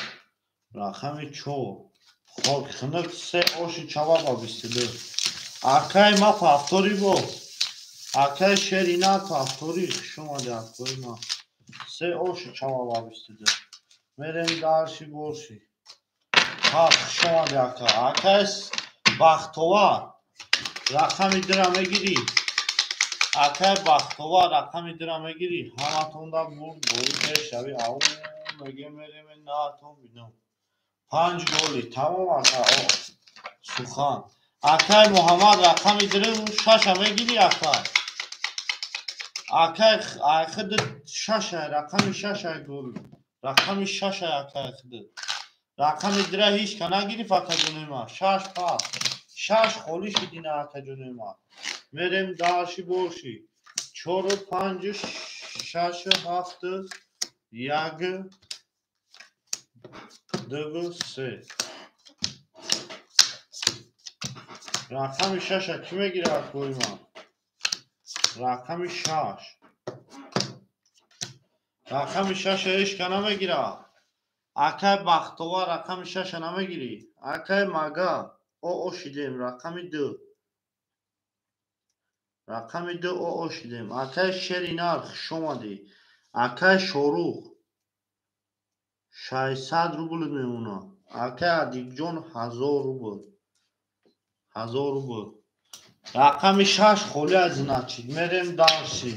рақами 4. Хок хунук 3 оши чаваба 22. Акай ма повтори бо. Акай Шерина повтори. Хуш омадӣ акои ма. 3 оши чаваба 22. Мерем дарши борши. Ҳа, хуш омадӣ ака. Акай Бахтовар рақами 2-ра мегирӣ. Акай Бахтовар рақами 2-ра мегирӣ. Ҳаматонда бурд бори пешравӣ. Ау меге мерем наатон бинам. 5 голи. Тамом ака. Сухан. Акай Муҳаммад рақами 2 6-а мегирӣ ака. Акай айхид 6-а рақами 6-а гол. Рақами 6-а акай хид. Рақами 2 ҳеҷ ка нагирифт акаҷони ма. 6 пас. 6 холӣ шидина акаҷони ма. Мерем дарши борши. 4 5 6 7 1 2 3. Рақами 6-а кӣ мегирад акои ма? Рақами 6. Рақами 6-а ҳеҷ ка намегирад. Акай Бахтовар рақами 6-а намегирӣ. Акай Мага о шидем рақами 2. Рақами 2 о шидем. Акай Шеринар хуш омадӣ. Акай Шорух 600 рубл мемона. Акай Адилҷон 1000 рубл. 1000 рубл. Рақами 6 холӣ аз значит. Мерем дарси.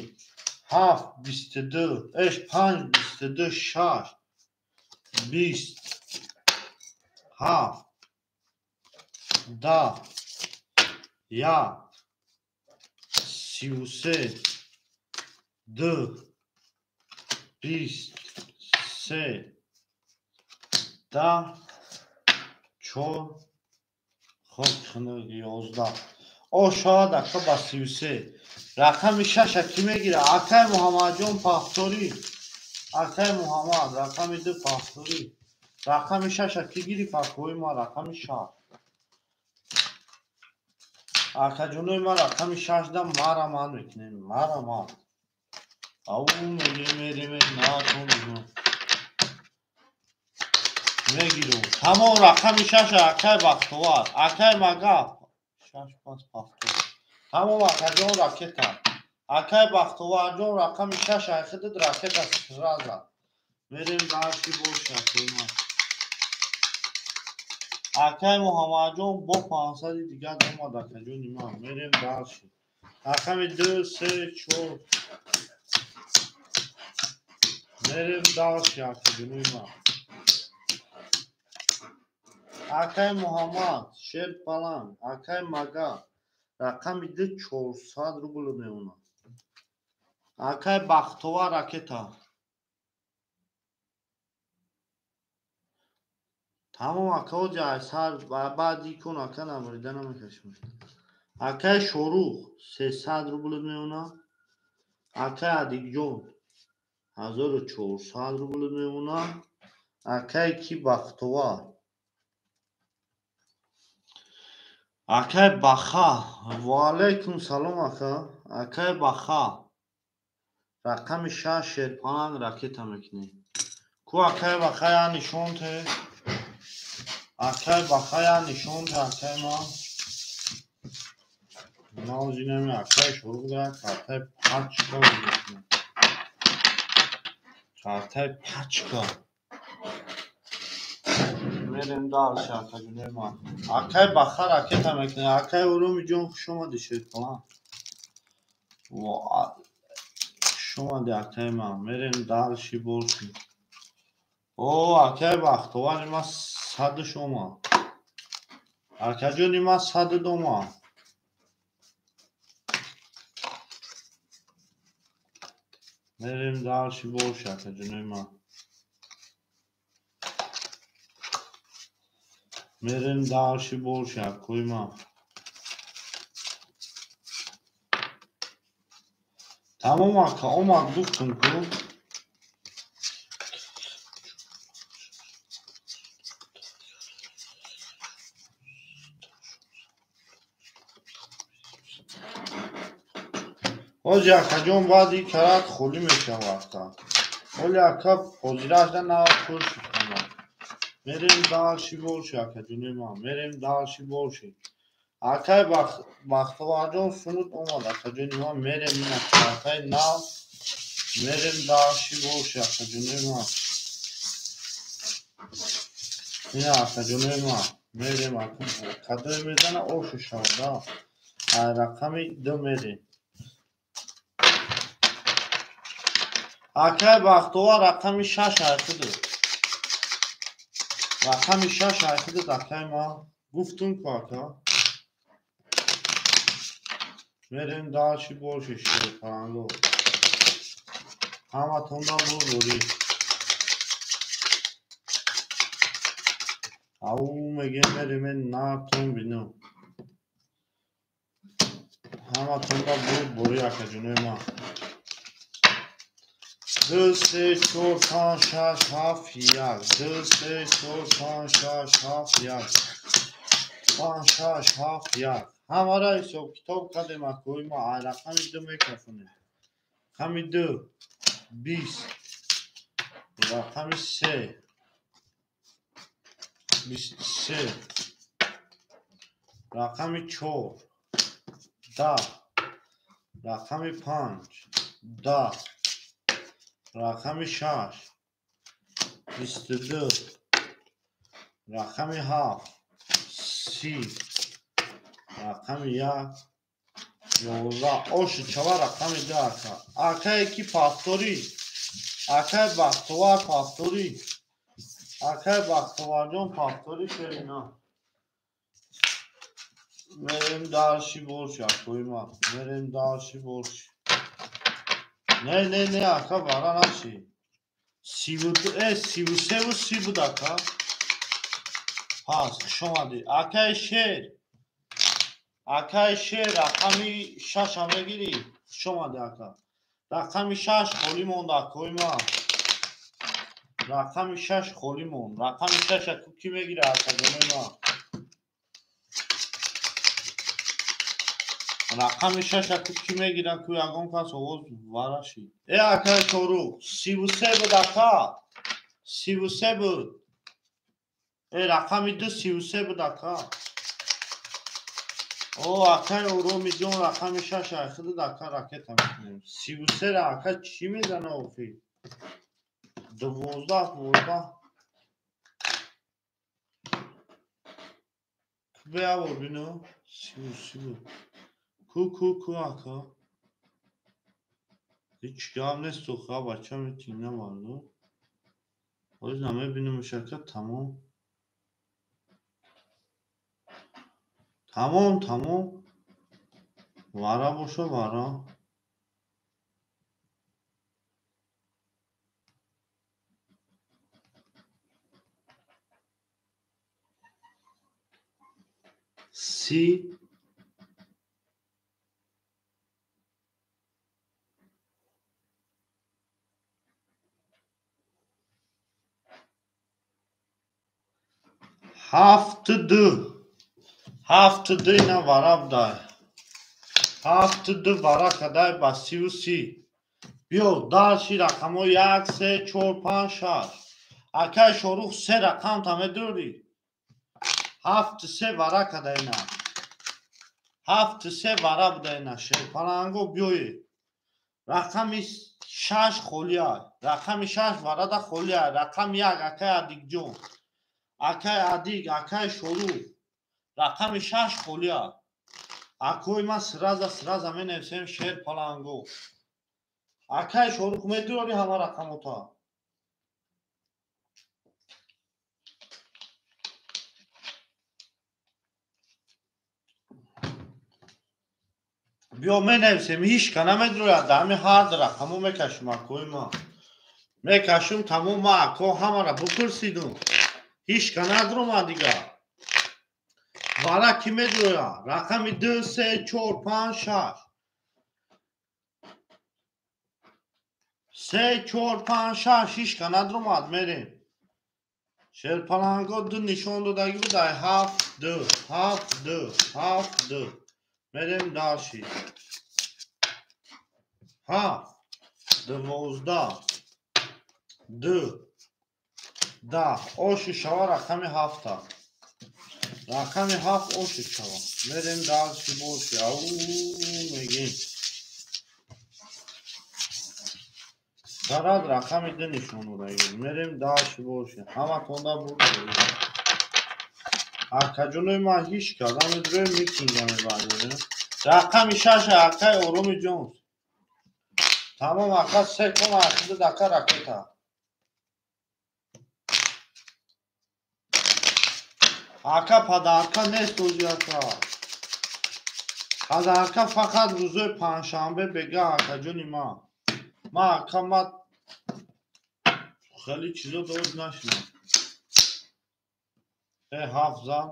7 22, 5 22 6 20 7 10 1 33 2 23 10 4 хоб 11. О шояд ака ба 33. Рақами 6-а кӣ мегирад? Акай Муҳаммадҷон повтори. Акай Муҳаммад рақами 2 повтори. Рақами 6-а кӣ гирифт акои ма? Рақами 6. Акаҷонои ма рақами 6-да мара ман мекунем. Мара ман. Ау мегирем мерем наатон бинам. Мегирам. Тамом рақами 6-а акай Бахтовар. Акай Мага 6 5 повтор. Тамом акаҷон ракета. Акай Бахтоварҷон рақами 6 айхидид ракета сраза. Мерем дарши бош акои ма. Акай Муҳаммадҷон бо 500 дигар омад акаҷони ман. Мерем дарши. Рақами 2 3 4. Мерем дарши акаҷони ман. Акай Муҳаммад Шер Паланг. Акай Мага рақами 2 400 рубл мемонад. Акай Бахтовар ракета. Тамом ака ҳоҷи айсар баъди кун ака набарида намекашем. Акай Шорух 300 рубл мемонад. Акай Адилҷон 1400 рубл мемонад. Акай ки Бахтовар. Акай Баха. Ва алайкум салом ака. Акай Баха рақами 6 Шерпаланг ракета мекунем. Ку акай Баха я нишон те. Акай бахая нишон да акай ма. Ман акай шорух да картай пачка мекунам. Картай пачка. Мерем дальше акаҷонои ман. Акай баха ракета мекунем. Акай Уруми ҷон, хуш омадӣ, шерпалан. Хуш омадӣ, акай ман. Мерем дальше больше. О, акай Бахтовари ман садш омад. Акаҷони ман садд омад. Мерем дальше больше, акаҷонои ман. Мерем дальше больше, акои ман. Тамом ака, омад гуфтум ку. Ҳоҷи акаҷон, баъди карат холӣ мешавад вақта. Ҳоли ака ҳозирашда нав пур шуд. Мерем дальше больше, акаҷонои ман. Мерем дальше больше. Акай Бахтоварҷон сунут омад, акаҷони ман. Мерем ина картаи нав. Мерем дальше больше, акаҷонои ман. Ина акаҷонои ман. Мерем ака кадое мезана ошу шавад. Ай рақами ду мерем. Акай Бахтовар рақами шаш айхудуд. Рақами шаш айхудуд, акай ман. Гуфтум ку ака. Мерем дальше больше, шерпаланго. Ҳаматонда бурдорӣ. Ау мегем мерем нартон бинам. Ҳаматонда бурдорӣ, акаҷонои ман. 2, 3, 4, 5, 6, 7, 1. 2, 3, 4, 5, 6, 7, 1. 5, 6, 7, 1. Ҳамаро ҳисоб китоб кардем, акои ма. Ай рақами ду мекафонем. Рақами ду 20. Рақами се 23. Рақами чор 10. Рақами панҷ 10. Рақами шаш 22. Рақами ҳафт 30. Рақами як 11. Оши чава рақами ду ака. Акае ки пасторӣ. Акай Бахтовар пасторӣ. Акай Бахтоварҷон пасторӣ шерина. Мерем дальше больше, акои ман. Мерем дальше больше. Не, не, не, ака, вара наши. 33 си буд, ака. Пас, хуш омадӣ. Акаи шер. Акаи шер, рақами шаша мегирӣ. Хуш омадӣ, ака. Рақами шаш холӣ монд, акои ман. Рақами шаш холӣ монд. Рақами шаша ку кӣ мегирад, акаҷонои ман? Рақами шаша ку кӣ мегирад, ку ягон кас овоз варашид. Э, акаи Шорух, 33 буд, ака. 33 буд. Э, рақами ду 33 буд, ака. О, акаи Оромиҷон рақами шаш айхудуд, ака, ракета мекунем. 33-ра ака чӣ мезана охир? 12, 12. Ку беявор бино? 33 буд. Ку, ку, ку, ака. Ҳеҷ гап нест, охир, бача метина валло. Ҳоз намебинамш, ака, тамом. Тамом, тамом. Вара боша, вара. Си ҳафту ду. Ҳафту ду ина вара будай. Ҳафту ду вара кадай ба сиву си. Биё, дальше рақамҳо як, се, чор, панҷ, шаш. Акай Шорух се рақам та медорӣ? 7-3 вара кадаина. 7-3 вара будаина. Шерпаланго биёед. Рақами 6 холия. Рақами 6 варада холия. Рақами 1 акай Адикҷон. Акай Адик, акай Шорух. Рақами 6 холия. Акои ман сраза менависем шерпаланго. Акай Шорух медурори ҳама рақамота. Биё менависем, ҳичка намедурояд, дар ҳами ҳар рақамо мекашем акои ман. Мекашум тамом, ман ако ҳамара бупурсидум. Ҳичка надуромад дигар. Вара ки медурояд? Рақами 2, 3, 4, 5, 6. 3, 4, 5, 6 ҳичка надуромад, мерем. Шерпаланго 2 нишон додагӣ буд, ай 7, 2, 7, 2, 7, 2. Мерем дальше. 7, 12, 2, 10. Оши шава рақами 7. Рақами 7 оши шава. Мерем дальше боши. Ау мегим. Дарад рақами 2 нишон додагӣ. Мерем дальше боши. Ҳама тонда бурд. Акаҷонои ман ҳеҷ кас намедурем, митинга мебардорем. Рақами 6 акай Ороми ҷон. Тамом ака 3 кон ахида дака ракета. Ака падарка нест ози ака. Падарка фақат рӯзои панҷшанбе бега акаҷони ман. Ман ака ма хеле чизо дод нашинам. 7 зад.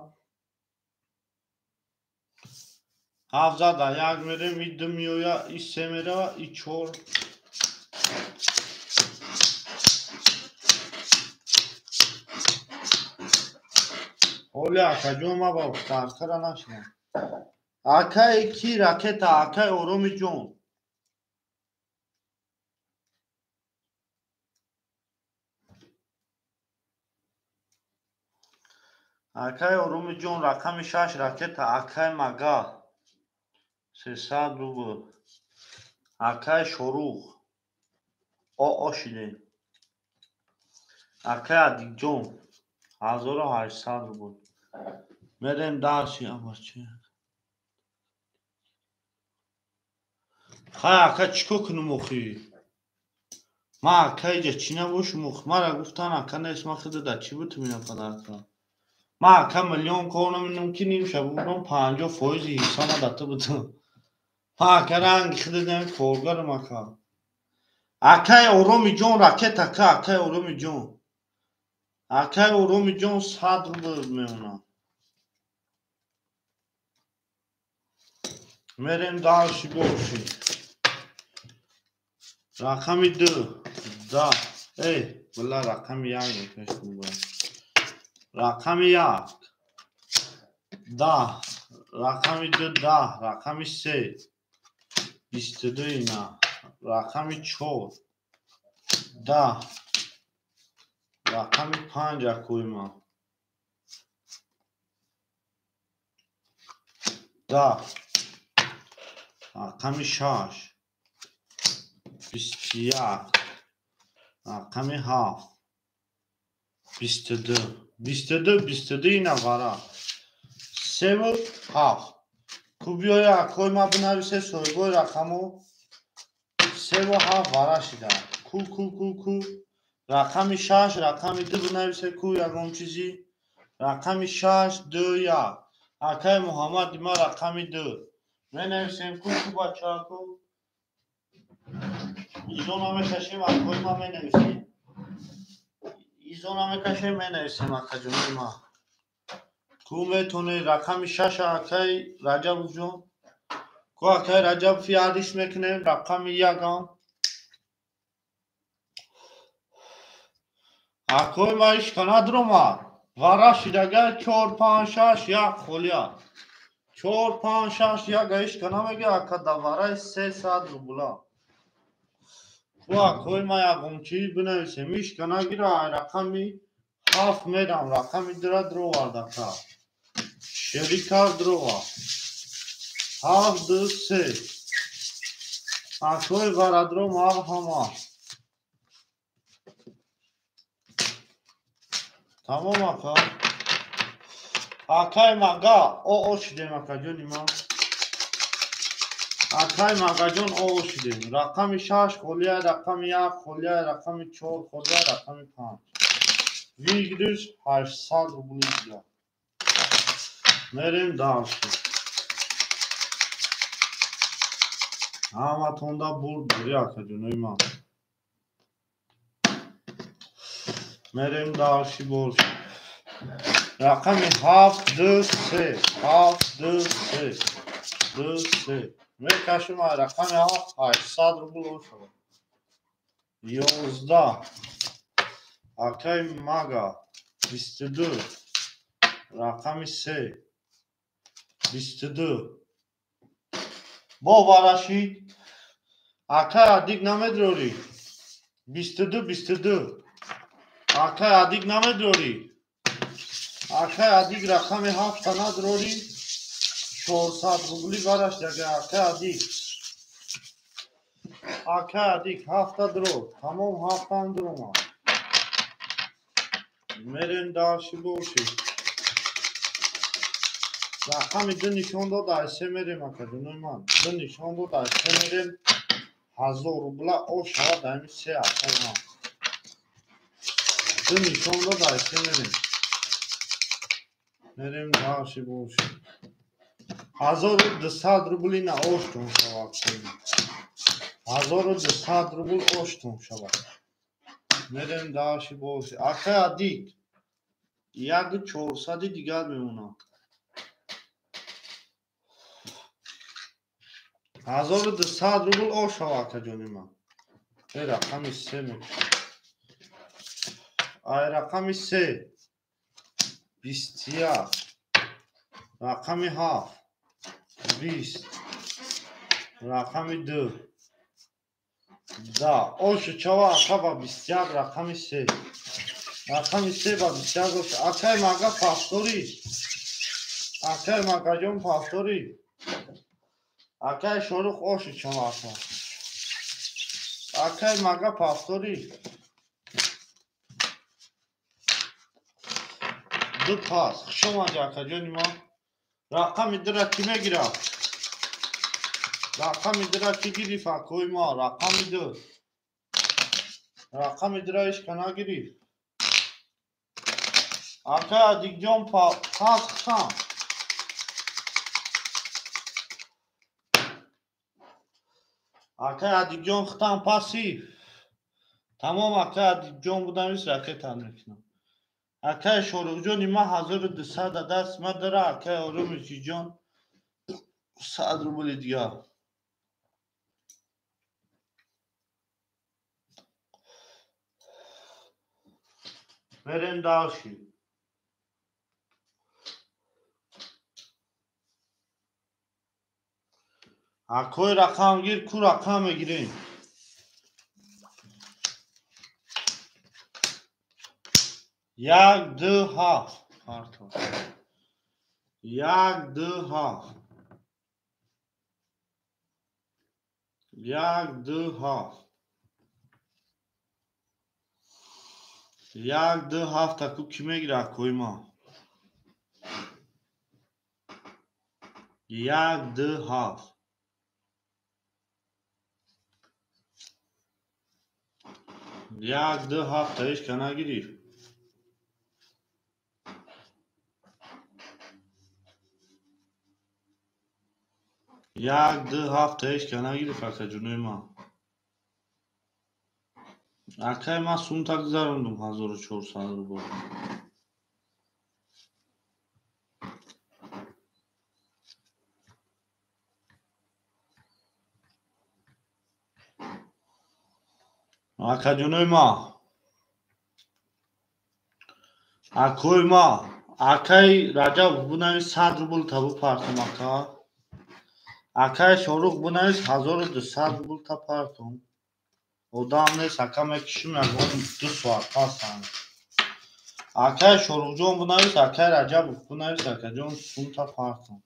7 зад да 1 мерем, и 2 меоя, и 3 мерава, и 4. Оли акаҷон ма ба даркара нашинам. Акаи ки ракета, акаи Ороми ҷон. Акаи Ороми ҷон рақами 6 ракета, акаи Мага 300 рубл. Акаи Шорух оо шидем. Акаи Адикҷон 1800 рубл. Мерем дальше амачи. Хай ака чӣ кор кунам охи? Ман ака иҷа чӣ набошум охи? Мара гуфтан ака нест, ман худа дар чӣ бутум ина падарка? Ман ака миллион кор намедонам ки нимша бурдам 50% ҳиссама дар ту бутум. Ман ака ранги худа дами коргарам ака. Акаи Ороми ҷон ракет ака, акаи Ороми ҷон. Акаи Ороми ҷон 100 рубл мемонад. Мерем дальше боши. Рақами 2, 10. Эй, била рақами 1 мекашем бояд. Рақами 1, 10, рақами 2, 10, рақами 3, 22 ина, рақами 4, 10, рақами 5 акои ман. 10, рақами 6, 21, рақами 7, 22, 22, 22 ина вара. 3 7. Ку биёя акои ман бинависе соҳибои рақамо. 3 7 вара шида. Ку ку ку ку. Рақами 6, рақами 2 бинависе ку ягон чизи. Рақами 6, 2, 1. Акаи Муҳаммади ман рақами 2. Менависем ку ку бачаҳако. Изо намекашем, акои ман менависем. Изо намекашем, менависем акаҷонои ман. Ку метонед рақами 6 акаи Раҷабовҷон. Ку акаи Раҷабов ярдиш мекунем, рақами 1-ам. Акои ман ҳеҷ ка надуромад. Вара шидага 4, 5, 6, 1 холия. 4, 5, 6, 1 ҳеҷ ка намега, ака дар вараи 300 рубла. Ку акои ман ягон чиз бинависем, ҳеҷ ка нагира, ай рақами 7 мерам, рақами 2-ра дуровард ака. Шерика дрова. 7 2 3. Акои барадро марҳама. Тамом ака. Акай мага о шидем акаҷони ман. Акай магаҷон о шидем. Рақами 6 холия, рақами 1 холия, рақами 4 холия, рақами 5. Выигрыш 800 рублей дигар. Мерем дальше. Ҳаматонда бурд бури акаҷонои ман. Мерем дальше больше. Рақами 7 2 3 7 2 3 2 3. Мекашим рақами 7 800 рубл ошава. 11. Акай мага 22. Рақами 3 22. Бо варашид. Акай адик намедорӣ. 22 22. Акай адик намедорӣ. Акай адик рақами 7 надорӣ. 400 рубли бараш дага акай адик. Акай адик 7 дро. Тамом 7 дрома. Мерем дальше больше. Рақами 2 нишон дод, ай 3 мерем акаҷонои ман. 2 нишон дод, ай 3 мерем. 1000 рубла о шавад ами 3 акаи ман. 2 нишон дод, ай 3 мерем. Мерем дальше больше. 1200 рубли на оштон шавад. 1200 рубл оштон шавад. Мерем дальше больше. Акай адик 1400 дигар мемонад. 1200 рубл ошава акаҷони ман. Рақами 3 мекушам. Ай рақами 3 21. Рақами 7 20. Рақами 2 10. Ошу чава ака ба 21 рақами 3. Рақами 3 ба 21 ошу. Акай мага пастори. Акай магаҷон пастори. Акай Шорух оши чава ака. Акай мага пастори. 2 пас. Хуш омадӣ акаҷони ман. Рақами 2-ра кӣ мегирад? Рақами 2-ра кӣ гирифт акои ма? Рақами 2. Рақами 2-ра ҳеч ка нагирифт. Акай Адикҷон пас хусам. Акай Адикҷон хутам паси. Тамом акай Адикҷон будамис ракета мекунам. Акай Шоруқҷони ман 1200 даст ма дара. Акай Орумичиҷон 100 рубли дигар. Мерем дальше. Акои рақамгир ку рақам мегирем. 1 2 7. Партов. 1 2 7. 1 2 7. 1 2 7 аку кӣ мегирад акои ман? 1 2 7. 1 2 7 ҳеч ка нагирифт. 1 2 7 ҳеч ка нагирифт акаҷонои ман. Акай ман сумта гузарондум 1400 рубл. Акаҷонои ман. Акои ман. Акай Раҷаб бунавис 100 рубл та бупартум ака. Акай Шорух бунавис 1200 рубл та партум. Одам нест, ака мекишим ягон 2 соат пасам. Акай Шоруқҷон бинавис, акай Раҷабов бинавис, акаҷон сумта партон.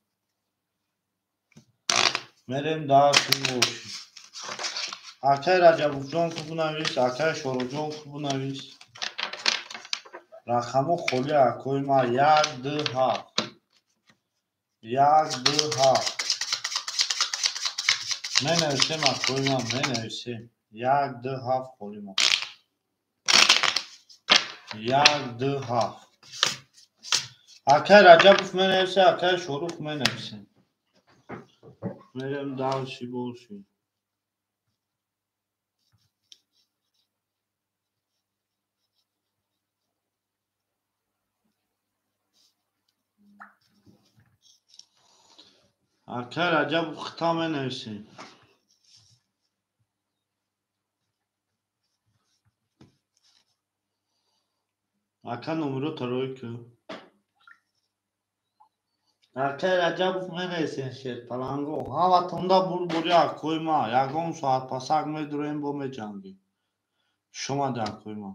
Мерем дарси боши. Акай Раҷабовҷон ку бинавис, акай Шоруқҷон ку бинавис. Рақамҳо холи акои ма 1 2 7. 1 2 7. Менависем акои ма, менависем. 1 2 7 холи ма. 1 2 7. Акай Раҷабов менависе, акай Шорух менависе. Мерем дальше больше. Акай Раҷабов хита менависе. Ака номеро тарой ку. Акай Раҷабов менависен шерпаланго. Ҳаматонда бурбури акои ма. Ягон соат пасак медуроем бо меҷангем. Шумада акои ма.